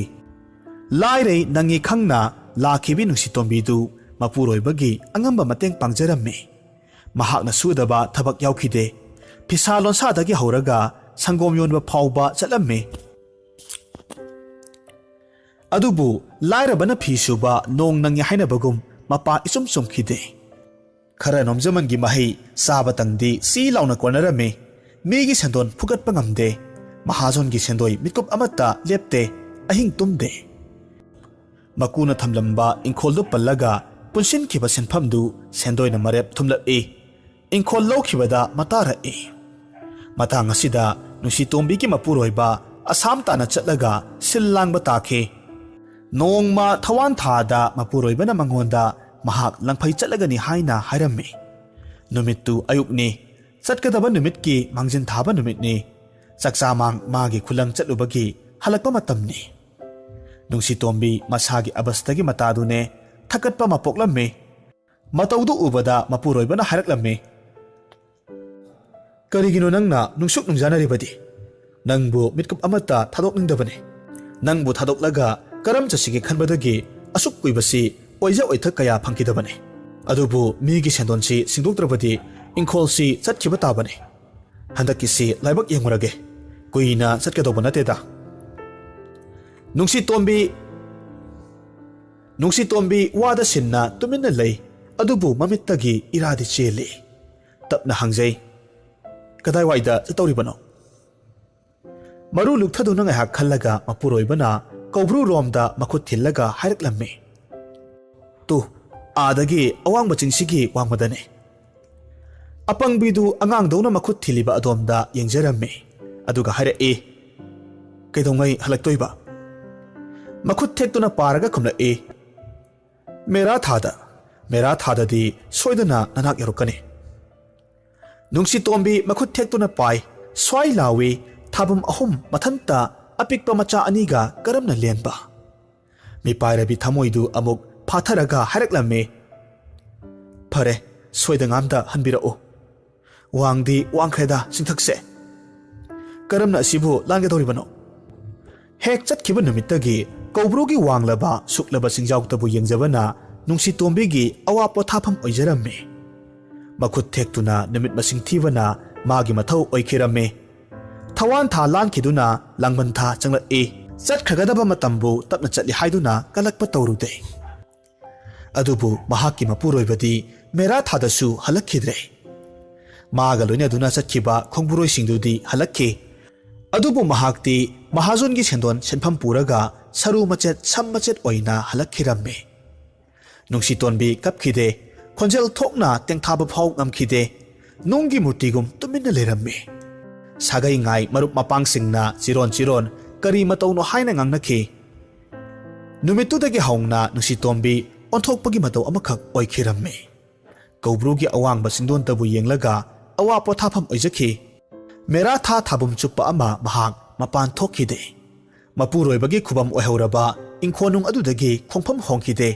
ꯂꯥꯏꯔꯩ ꯅꯪꯉꯤ ꯈꯪꯅ ꯂꯥꯛꯈꯤꯕꯤ ꯅꯨꯡꯁꯤꯇꯣꯝꯕꯤꯗꯨ ꯃꯄꯨꯔꯣꯏꯕꯒꯤ ꯑꯉꯝꯕ ꯃꯇꯦꯡ ꯄꯥꯡꯖꯔꯝꯃꯤ꯫ ꯃꯍꯥꯛꯅ ꯁꯨꯗꯕ ꯊꯕꯛ ꯌꯥꯎꯈꯤꯗꯦ꯫ ꯐꯤꯁꯥ ꯂꯣꯟꯁꯥꯗꯒꯤ ꯍꯧꯔꯒ ꯁꯪꯒꯣꯝ ꯌꯣꯟꯕ ꯐꯥꯎꯕ ꯆꯠꯂꯝꯃꯤ꯫ ꯑꯗꯨꯕꯨ ꯂꯥꯏꯔꯕꯅ ꯐꯤ ꯁꯨꯕ ꯅꯣꯡ ꯅꯪꯉꯤ ꯍꯥꯏꯅꯕꯒꯨꯝ ꯃꯄꯥ ꯏꯆꯨꯝ ꯆꯨꯝꯈꯤꯗꯦ꯫ ꯈꯔ ꯅꯣꯝꯖꯃꯟꯒꯤ ꯃꯍꯩ ꯆꯥꯕꯇꯪꯗꯤ ꯁꯤ ꯂꯥꯎꯅ ꯀꯣꯟꯅꯔꯝꯃꯤ꯫ ꯃꯤꯒꯤ ꯁꯦꯟꯗꯣꯟ ꯐꯨꯒꯠꯄ ꯉꯝꯗꯦ꯫ ꯃꯍꯥꯖꯣꯟꯒꯤ ꯁꯦꯟꯗꯣꯏ ꯃꯤꯠꯀꯨꯞ ꯑꯃꯠꯇ ꯂꯦꯞꯇꯦ꯫ ꯑꯍꯤꯡ ꯇꯨꯝꯗꯦ꯫ ꯃꯀꯨꯅ ꯊꯝꯂꯝꯕ ꯏꯪꯈꯣꯜꯗꯨ ꯄꯜꯂꯒ ꯄꯨꯟꯁꯤꯟꯈꯤꯕ ꯁꯦꯟꯐꯝꯗꯨ ꯁꯦꯟꯗꯣꯏꯅ ꯃꯔꯦꯞ ꯊꯨꯝꯂꯛꯏ꯫ ꯏꯪꯈꯣꯜ ꯂꯧꯈꯤꯕꯗ ꯃꯇꯥꯔꯛꯏ꯫ ꯃꯇꯥꯡ ꯑꯁꯤꯗ ꯅꯨꯡꯁꯤꯇꯣꯝꯕꯤꯒꯤ ꯃꯄꯨꯔꯣꯏꯕ ꯑꯁꯥꯝ ꯇꯥꯟꯅ ꯆꯠꯂꯒ ꯁꯤꯜ ꯂꯥꯡꯕ ꯇꯥꯈꯤ꯫ ꯅꯣꯡꯃ ꯊꯋꯥꯟ ꯊꯥꯗ ꯃꯄꯨꯔꯣꯏꯕꯅ ꯃꯉꯣꯟꯗ ꯃꯍꯥꯛ ꯂꯪꯐꯩ ꯆꯠꯂꯒꯅꯤ ꯍꯥꯏꯅ ꯍꯥꯏꯔꯝꯃꯤ꯫ ꯅꯨꯃꯤꯠꯇꯨ ꯑꯌꯨꯛꯅꯤ꯫ ꯆꯠꯀꯗꯕ ꯅꯨꯃꯤꯠꯀꯤ ꯃꯥꯡꯖꯤꯟ ꯊꯥꯕ ꯅꯨꯃꯤꯠꯅꯤ꯫ ꯆꯥꯛꯆꯥ ꯃꯥꯡ ꯃꯥꯒꯤ ꯈꯨꯂꯪ ꯆꯠꯂꯨꯕꯒꯤ ꯍꯜꯂꯛꯄ ꯃꯇꯝꯅꯤ꯫ ꯅꯨꯡꯁꯤꯇꯣꯝꯕꯤ ꯃꯁꯥꯒꯤ ꯑꯕꯁꯇꯒꯤ ꯃꯇꯥꯗꯨꯅꯦ ꯊꯛꯀꯠꯄ ꯑꯃ ꯄꯣꯛꯂꯝꯃꯤ꯫ ꯃꯇꯧꯗꯨ ꯎꯕꯗ ꯃꯄꯨꯔꯣꯏꯕꯅ ꯍꯥꯏꯔꯛꯂꯝꯃꯤ, "ꯀꯔꯤꯒꯤꯅꯣ ꯅꯪꯅ ꯅꯨꯡꯁꯨꯛ ꯅꯨꯡꯖꯥꯅꯔꯤꯕꯗꯤ? ꯅꯪꯕꯨ ꯃꯤꯠꯀꯨꯞ ꯑꯃꯠꯇ ꯊꯥꯗꯣꯛꯅꯤꯡꯗꯕꯅꯤ꯫ ꯅꯪꯕꯨ ꯊꯥꯗꯣꯛꯂꯒ ꯀꯔꯝ ꯆꯠꯁꯤꯒꯦ ꯈꯟꯕꯗꯒꯤ ꯑꯁꯨꯛ ꯀꯨꯏꯕꯁꯤ ꯑꯣꯏꯖ ꯑꯣꯏꯊꯛ ꯀꯌꯥ ꯐꯪꯈꯤꯗꯕꯅꯤ꯫ ꯑꯗꯨꯕꯨ ꯃꯤꯒꯤ ꯁꯦꯟꯗꯣꯟꯁꯤ ꯁꯤꯡꯗꯣꯛꯇ꯭ꯔꯕꯗꯤ ꯏꯪꯈꯣꯜꯁꯤ ꯆꯠꯈꯤꯕ ꯇꯥꯕꯅꯤ꯫ ꯍꯟꯗꯛꯀꯤꯁꯤ ꯂꯥꯏꯕꯛ ꯌꯦꯡꯉꯨꯔꯒꯦ꯫ ꯀꯨꯏꯅ ꯆꯠꯀꯗꯧꯕ ꯅꯠꯇꯦꯗ꯫ ꯅꯨꯡꯁꯤꯇꯣꯝꯕꯤ, ꯅꯨꯡꯁꯤꯇꯣꯝꯕꯤ ꯋꯥꯗ ꯁꯤꯟꯅ ꯇꯨꯃꯤꯟꯅ ꯂꯩ, ꯑꯗꯨꯕꯨ ꯃꯃꯤꯠꯇꯒꯤ ꯏꯔꯥꯗꯤ ꯆꯦꯜꯂꯤ꯫ ꯇꯞꯅ ꯍꯪꯖꯩ, "ꯀꯗꯥꯏꯋꯥꯏꯗ ꯆꯠꯇꯧꯔꯤꯕꯅꯣ?" ꯃꯔꯨ ꯂꯨꯛꯊꯗꯨꯅ ꯉꯥꯏꯍꯥꯛ ꯈꯜꯂꯒ ꯃꯄꯨꯔꯣꯏꯕꯅ ꯀꯧꯕ꯭ꯔꯨꯔꯣꯝꯗ ꯃꯈꯨꯠ ꯊꯤꯜꯂꯒ ꯍꯥꯏꯔꯛꯂꯝꯃꯤ, "ꯇꯨ, ꯑꯥꯗꯒꯤ ꯑꯋꯥꯡꯕ ꯆꯤꯡꯁꯤꯒꯤ ꯋꯥꯡꯃꯗꯅꯦ꯫" ꯑꯄꯪꯕꯤꯗꯨ ꯑꯉꯥꯡꯗꯧꯅ ꯃꯈꯨꯠ ꯊꯤꯜꯂꯤꯕ ꯑꯗꯣꯝꯗ ꯌꯦꯡꯖꯔꯝꯃꯤ꯫ ꯑꯗꯨꯒ ꯍꯥꯏꯔꯛꯏ, "ꯀꯩꯗꯧꯉꯩ ꯍꯜꯂꯛꯇꯣꯏꯕ?" ꯃꯈꯨꯠ ꯊꯦꯛꯇꯨꯅ ꯄꯥꯔꯒ ꯈꯨꯝꯂꯛꯏ, "ꯃꯦꯔꯥ ꯊꯥꯗ, ꯃꯦꯔꯥ ꯊꯥꯗꯗꯤ ꯁꯣꯏꯗꯅ ꯅꯅꯥꯛ ꯌꯧꯔꯛꯀꯅꯤ꯫" ꯅꯨꯡꯁꯤꯇꯣꯝꯕꯤ ꯃꯈꯨꯠ ꯊꯦꯛꯇꯨꯅ ꯄꯥꯏ, ꯁ꯭ꯋꯥꯏ ꯂꯥꯎꯏ, ꯊꯥꯕꯨꯝ ꯑꯍꯨꯝ ꯃꯊꯟꯇ ꯑꯄꯤꯛꯄ ꯃꯆꯥ ꯑꯅꯤꯒ ꯀꯔꯝꯅ ꯂꯦꯟꯕ? ꯃꯤꯄꯥꯏꯔꯕꯤ ꯊꯃꯣꯏꯗꯨ ꯑꯃꯨꯛ ꯐꯥꯊꯔꯒ ꯍꯥꯏꯔꯛꯂꯝꯃꯤ, "ꯐꯔꯦ, ꯁꯣꯏꯗ ꯉꯥꯝꯗ ꯍꯟꯕꯤꯔꯛꯎ꯫ ꯋꯥꯡꯗꯤ ꯋꯥꯡꯈ꯭ꯔꯦꯗ ꯆꯤꯡꯊꯛꯁꯦ꯫ ꯀꯔꯝꯅ ꯑꯁꯤꯕꯨ ꯂꯥꯟꯒꯗꯧꯔꯤꯕꯅꯣ?" ꯍꯦꯛ ꯆꯠꯈꯤꯕ ꯅꯨꯃꯤꯠꯇꯒꯤ ꯀꯧꯕ꯭ꯔꯨꯒꯤ ꯋꯥꯡꯂꯕ ꯁꯨꯛꯂꯕ ꯆꯤꯡꯖꯥꯎꯇꯕꯨ ꯌꯦꯡꯖꯕꯅ ꯅꯨꯡꯁꯤꯇꯣꯝꯕꯤꯒꯤ ꯑꯋꯥ ꯄꯣꯊꯥꯐꯝ ꯑꯣꯏꯖꯔꯝꯃꯤ꯫ ꯃꯈꯨꯠ ꯊꯦꯛꯇꯨꯅ ꯅꯨꯃꯤꯠ ꯃꯁꯤꯡ ꯊꯤꯕꯅ ꯃꯥꯒꯤ ꯃꯊꯧ ꯑꯣꯏꯈꯤꯔꯝꯃꯤ꯫ ꯊꯋꯥꯟ ꯊꯥ ꯂꯥꯟꯈꯤꯗꯨꯅ ꯂꯥꯡꯕꯟ ꯊꯥ ꯆꯪꯂꯛꯏ꯫ ꯆꯠꯈ꯭ꯔꯒꯗꯕ ꯃꯇꯝꯕꯨ ꯇꯞꯅ ꯆꯠꯂꯤ ꯍꯥꯏꯗꯨꯅ ꯀꯜꯂꯛꯄ ꯇꯧꯔꯨꯗꯦ꯫ ꯑꯗꯨꯕꯨ ꯃꯍꯥꯛꯀꯤ ꯃꯄꯨꯔꯣꯏꯕꯗꯤ ꯃꯦꯔꯥ ꯊꯥꯗꯁꯨ ꯍꯜꯂꯛꯈꯤꯗ꯭ꯔꯦ꯫ ꯃꯥꯒ ꯂꯣꯏꯅꯗꯨꯅ ꯆꯠꯈꯤꯕ ꯈꯣꯡꯕꯨꯔꯣꯏꯁꯤꯡꯗꯨꯗꯤ ꯍꯜꯂꯛꯈꯤ꯫ ꯑꯗꯨꯕꯨ ꯃꯍꯥꯛꯇꯤ ꯃꯍꯥꯖꯣꯟꯒꯤ ꯁꯦꯟꯗꯣꯟ ꯁꯦꯟꯐꯝ ꯄꯨꯔꯒ ꯁꯔꯨ ꯃꯆꯦꯠ ꯁꯝ ꯃꯆꯦꯠ ꯑꯣꯏꯅ ꯍꯜꯂꯛꯈꯤꯔꯝꯃꯤ꯫ ꯅꯨꯡꯁꯤꯇꯣꯟꯕꯤ ꯀꯞꯈꯤꯗꯦ꯫ ꯈꯣꯟꯖꯦꯜ ꯊꯣꯛꯅ ꯇꯦꯡꯊꯥꯕ ꯐꯥꯎ ꯉꯝꯈꯤꯗꯦ꯫ ꯅꯨꯡꯒꯤ ꯃꯨꯔꯇꯤꯒꯨꯝ ꯇꯨꯃꯤꯟꯅ ꯂꯩꯔꯝꯃꯤ꯫ ꯁꯥꯒꯩ ꯉꯥꯏ ꯃꯔꯨꯞ ꯃꯄꯥꯡꯁꯤꯡꯅ ꯆꯤꯔꯣꯟ ꯆꯤꯔꯣꯟ ꯀꯔꯤ ꯃꯇꯧꯅꯣ ꯍꯥꯏꯅ ꯉꯥꯡꯅꯈꯤ꯫ ꯅꯨꯃꯤꯠꯇꯨꯗꯒꯤ ꯍꯧꯅ ꯅꯨꯡꯁꯤꯇꯣꯝꯕꯤ ꯑꯣꯟꯊꯣꯛꯄꯒꯤ ꯃꯇꯧ ꯑꯃꯈꯛ ꯑꯣꯏꯈꯤꯔꯝꯃꯤ꯫ ꯀꯧꯕ꯭ꯔꯨꯒꯤ ꯑꯋꯥꯡꯕ ꯆꯤꯡꯗꯣꯟꯇꯕꯨ ꯌꯦꯡꯂꯒ ꯑꯋꯥ ꯄꯣꯊꯥꯐꯝ ꯑꯣꯏꯖꯈꯤ꯫ ꯃꯦꯔꯥ ꯊꯥ ꯊꯥꯕꯨꯝ ꯆꯨꯞꯄ ꯑꯃ ꯃꯍꯥꯛ ꯃꯄꯥꯟ ꯊꯣꯛꯈꯤꯗꯦ꯫ ꯃꯄꯨꯔꯣꯏꯕꯒꯤ ꯈꯨꯕꯝ ꯑꯣꯏꯍꯧꯔꯕ ꯏꯪꯈꯣꯜꯅꯨꯡ ꯑꯗꯨꯗꯒꯤ ꯈꯣꯡꯐꯝ ꯍꯣꯡꯈꯤꯗꯦ꯫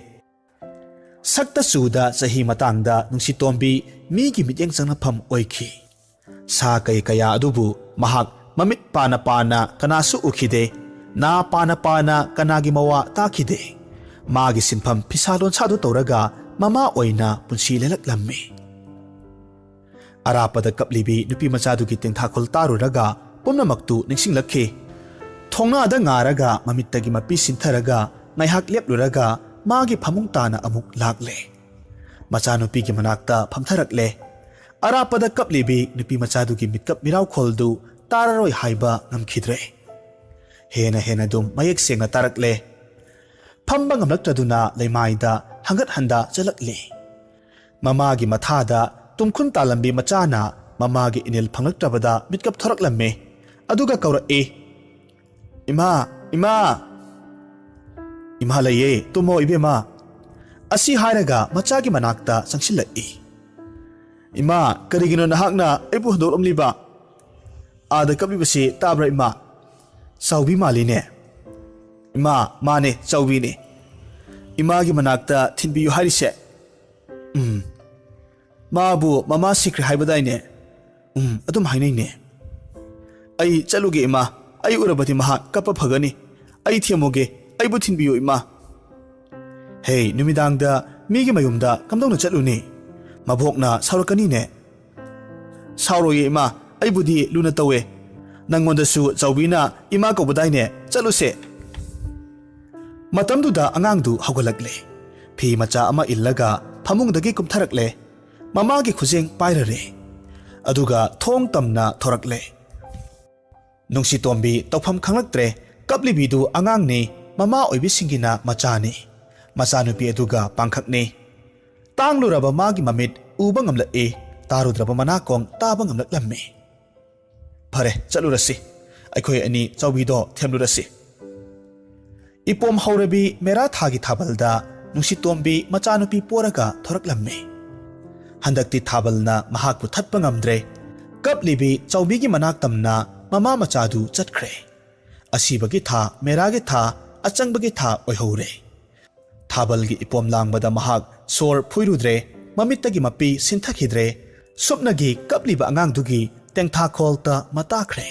ꯁꯛꯇ ꯆꯨꯗ ꯆꯍꯤ ꯃꯇꯥꯡꯗ ꯅꯨꯡꯁꯤꯇꯣꯝꯕꯤ ꯃꯤꯒꯤ ꯃꯤꯠꯌꯦꯡ ꯆꯪꯅꯐꯝ ꯑꯣꯏꯈꯤ꯫ ꯁꯥ ꯀꯩ ꯀꯌꯥ ꯑꯗꯨꯕꯨ ꯃꯍꯥꯛ ꯃꯃꯤꯠ ꯄꯥꯅ ꯄꯥꯅ ꯀꯅꯥꯁꯨ ꯎꯈꯤꯗꯦ, ꯅꯥ ꯄꯥꯅ ꯄꯥꯅ ꯀꯅꯥꯒꯤ ꯃꯋꯥ ꯇꯥꯈꯤꯗꯦ꯫ ꯃꯥꯒꯤ ꯁꯤꯟꯐꯝ ꯐꯤꯁꯥ ꯂꯣꯟꯁꯥꯗꯨ ꯇꯧꯔꯒ ꯃꯃꯥ ꯑꯣꯏꯅ ꯄꯨꯟꯁꯤ ꯂꯦꯜꯂꯛꯂꯝꯃꯤ꯫ ꯑꯔꯥꯞꯄꯗ ꯀꯞꯂꯤꯕꯤ ꯅꯨꯄꯤ ꯃꯆꯥꯗꯨꯒꯤ ꯇꯦꯡꯊꯥꯈꯣꯜ ꯇꯥꯔꯨꯔꯒ ꯄꯨꯝꯅꯃꯛꯇꯨ ꯅꯤꯡꯁꯤꯡꯂꯛꯈꯤ꯫ ꯊꯣꯡꯅꯥꯗ ꯉꯥꯔꯒ ꯃꯃꯤꯠꯇꯒꯤ ꯃꯄꯤ ꯁꯤꯟꯊꯔꯒ ꯉꯥꯏꯍꯥꯛ ꯂꯦꯞꯂꯨꯔꯒ ꯃꯥꯒꯤ ꯐꯃꯨꯡ ꯇꯥꯅ ꯑꯃꯨꯛ ꯂꯥꯛꯂꯦ꯫ ꯃꯆꯥꯅꯨꯄꯤꯒꯤ ꯃꯅꯥꯛꯇ ꯐꯝꯊꯔꯛꯂꯦ꯫ ꯑꯔꯥꯞꯄꯗ ꯀꯞꯂꯤꯕꯤ ꯅꯨꯄꯤ ꯃꯆꯥꯗꯨꯒꯤ ꯃꯤꯠꯀꯞ ꯃꯤꯔꯥꯎꯈꯣꯜꯗꯨ ꯇꯥꯔꯔꯣꯏ ꯍꯥꯏꯕ ꯉꯝꯈꯤꯗ꯭ꯔꯦ꯫ ꯍꯦꯟꯅ ꯍꯦꯟꯅ ꯑꯗꯨꯝ ꯃꯌꯦꯛ ꯁꯦꯡꯅ ꯇꯥꯔꯛꯂꯦ꯫ ꯐꯝꯕ ꯉꯝꯂꯛꯇ꯭ꯔꯗꯨꯅ ꯂꯩꯃꯥꯏꯗ ꯍꯪꯒꯠ ꯍꯟꯗ ꯆꯠꯂꯛꯂꯦ꯫ ꯃꯃꯥꯒꯤ ꯃꯊꯥꯗ ꯇꯨꯝꯈꯨꯟ ꯇꯥꯂꯝꯕꯤ ꯃꯆꯥꯅ ꯃꯃꯥꯒꯤ ꯏꯅꯤꯜ ꯐꯪꯂꯛꯇ꯭ꯔꯕꯗ ꯃꯤꯠꯀꯞ ꯊꯣꯔꯛꯂꯝꯃꯤ꯫ ꯑꯗꯨꯒ ꯀꯧꯔꯛꯏ, "ꯏꯃꯥ, ꯏꯃꯥ!" "ꯏꯃꯥ ꯂꯩꯌꯦ, ꯇꯨꯝꯃꯣ ꯏꯕꯦꯝꯃ!" ꯑꯁꯤ ꯍꯥꯏꯔꯒ ꯃꯆꯥꯒꯤ ꯃꯅꯥꯛꯇ ꯆꯪꯁꯤꯜꯂꯛꯏ꯫ "ꯏꯃꯥ, ꯀꯔꯤꯒꯤꯅꯣ ꯅꯍꯥꯛꯅ ꯑꯩꯕꯨ ꯍꯨꯟꯗꯣꯛꯂꯝꯂꯤꯕ? ꯑꯥꯗ ꯀꯞꯂꯤꯕꯁꯤ ꯇꯥꯕ꯭ꯔꯥ ꯏꯃꯥ?" "ꯆꯥꯎꯕꯤ ꯃꯥꯜꯂꯤꯅꯦ?" "ꯏꯃꯥ, ꯃꯥꯅꯦ, ꯆꯥꯎꯕꯤꯅꯦ꯫ ꯏꯃꯥꯒꯤ ꯃꯅꯥꯛꯇ ꯊꯤꯟꯕꯤꯌꯨ ꯍꯥꯏꯔꯤꯁꯦ?" "ꯎꯝ꯫ ꯃꯥꯕꯨ ꯃꯃꯥ ꯁꯤꯈ꯭ꯔꯦ ꯍꯥꯏꯕꯗꯥꯏꯅꯦ?" "ꯎꯝ, ꯑꯗꯨꯝ ꯍꯥꯏꯅꯩꯅꯦ꯫" "ꯑꯩ ꯆꯠꯂꯨꯒꯦ ꯏꯃꯥ, ꯑꯩ ꯎꯔꯕꯗꯤ ꯃꯍꯥꯛ ꯀꯞꯄ ꯐꯒꯅꯤ꯫ ꯑꯩ ꯊꯦꯝꯃꯨꯒꯦ, ꯑꯩꯕꯨ ꯊꯤꯟꯕꯤꯌꯨ ꯏꯃꯥ꯫" "ꯍꯦ, ꯅꯨꯃꯤꯗꯥꯡꯗ ꯃꯤꯒꯤ ꯃꯌꯨꯝꯗ ꯀꯝꯗꯧꯅ ꯆꯠꯂꯨꯅꯤ? ꯃꯕꯣꯛꯅ ꯁꯥꯎꯔꯛꯀꯅꯤꯅꯦ꯫" "ꯁꯥꯎꯔꯣꯏꯌꯦ ꯏꯃꯥ, ꯑꯩꯕꯨꯗꯤ ꯂꯨꯅ ꯇꯧꯋꯦ꯫ ꯅꯪꯉꯣꯟꯗꯁꯨ ꯆꯥꯎꯕꯤꯅ ꯏꯃꯥ ꯀꯧꯕꯗꯥꯏꯅꯦ, ꯆꯠꯂꯨꯁꯦ꯫" ꯃꯇꯝꯗꯨꯗ ꯑꯉꯥꯡꯗꯨ ꯍꯧꯒꯠꯂꯛꯂꯦ꯫ ꯐꯤ ꯃꯆꯥ ꯑꯃ ꯏꯜꯂꯒ ꯐꯃꯨꯡꯗꯒꯤ ꯀꯨꯝꯊꯔꯛꯂꯦ꯫ ꯃꯃꯥꯒꯤ ꯈꯨꯖꯦꯡ ꯄꯥꯏꯔꯔꯦ꯫ ꯑꯗꯨꯒ ꯊꯣꯡ ꯇꯝꯅ ꯊꯣꯔꯛꯂꯦ꯫ ꯅꯨꯡꯁꯤꯇꯣꯝꯕꯤ ꯇꯧꯐꯝ ꯈꯪꯂꯛꯇ꯭ꯔꯦ꯫ ꯀꯞꯂꯤꯕꯤꯗꯨ ꯑꯉꯥꯡꯅꯤ, ꯃꯃꯥ ꯑꯣꯏꯕꯤꯁꯤꯡꯒꯤꯅ ꯃꯆꯥꯅꯤ꯫ ꯃꯆꯥꯅꯨꯄꯤ ꯑꯗꯨꯒ ꯄꯥꯡꯈꯛꯅꯤ꯫ ꯇꯥꯡꯂꯨꯔꯕ ꯃꯥꯒꯤ ꯃꯃꯤꯠ ꯎꯕ ꯉꯝꯂꯛꯏ, ꯇꯥꯔꯨꯗ꯭ꯔꯕ ꯃꯅꯥꯀꯣꯡ ꯇꯥꯕ ꯉꯝꯂꯛꯂꯝꯃꯤ꯫ "ꯐꯔꯦ, ꯆꯠꯂꯨꯔꯁꯤ꯫ ꯑꯩꯈꯣꯏ ꯑꯅꯤ ꯆꯥꯎꯕꯤꯗꯣ ꯊꯦꯝꯂꯨꯔꯁꯤ꯫" ꯏꯄꯣꯝ ꯍꯧꯔꯕꯤ ꯃꯦꯔꯥ ꯊꯥꯒꯤ ꯊꯥꯕꯜꯗ ꯅꯨꯡꯁꯤꯇꯣꯝꯕꯤ ꯃꯆꯥꯅꯨꯄꯤ ꯄꯣꯔꯒ ꯊꯣꯔꯛꯂꯝꯃꯤ꯫ ꯍꯟꯗꯛꯇꯤ ꯊꯥꯕꯜꯅ ꯃꯍꯥꯛꯄꯨ ꯊꯠꯄ ꯉꯝꯗ꯭ꯔꯦ꯫ ꯀꯞꯂꯤꯕꯤ ꯆꯥꯎꯕꯤꯒꯤ ꯃꯅꯥꯛ ꯇꯝꯅ ꯃꯃꯥ ꯃꯆꯥꯗꯨ ꯆꯠꯈ꯭ꯔꯦ꯫ ꯑꯁꯤꯕꯒꯤ ꯊꯥ, ꯃꯦꯔꯥꯒꯤ ꯊꯥ, ꯑꯆꯪꯕꯒꯤ ꯊꯥ ꯑꯣꯏꯍꯧꯔꯦ꯫ ꯊꯥꯕꯜꯒꯤ ꯏꯄꯣꯝ ꯂꯥꯡꯕꯗ ꯃꯍꯥꯛ ꯁꯣꯔ ꯐꯨꯏꯔꯨꯗ꯭ꯔꯦ, ꯃꯃꯤꯠꯇꯒꯤ ꯃꯄꯤ ꯁꯤꯟꯊꯈꯤꯗ꯭ꯔꯦ꯫ ꯁꯨꯞꯅꯒꯤ ꯀꯞꯂꯤꯕ ꯑꯉꯥꯡꯗꯨꯒꯤ ꯇꯦꯡꯊꯥꯈꯣꯜꯇ ꯃꯇꯥꯈ꯭ꯔꯦ꯫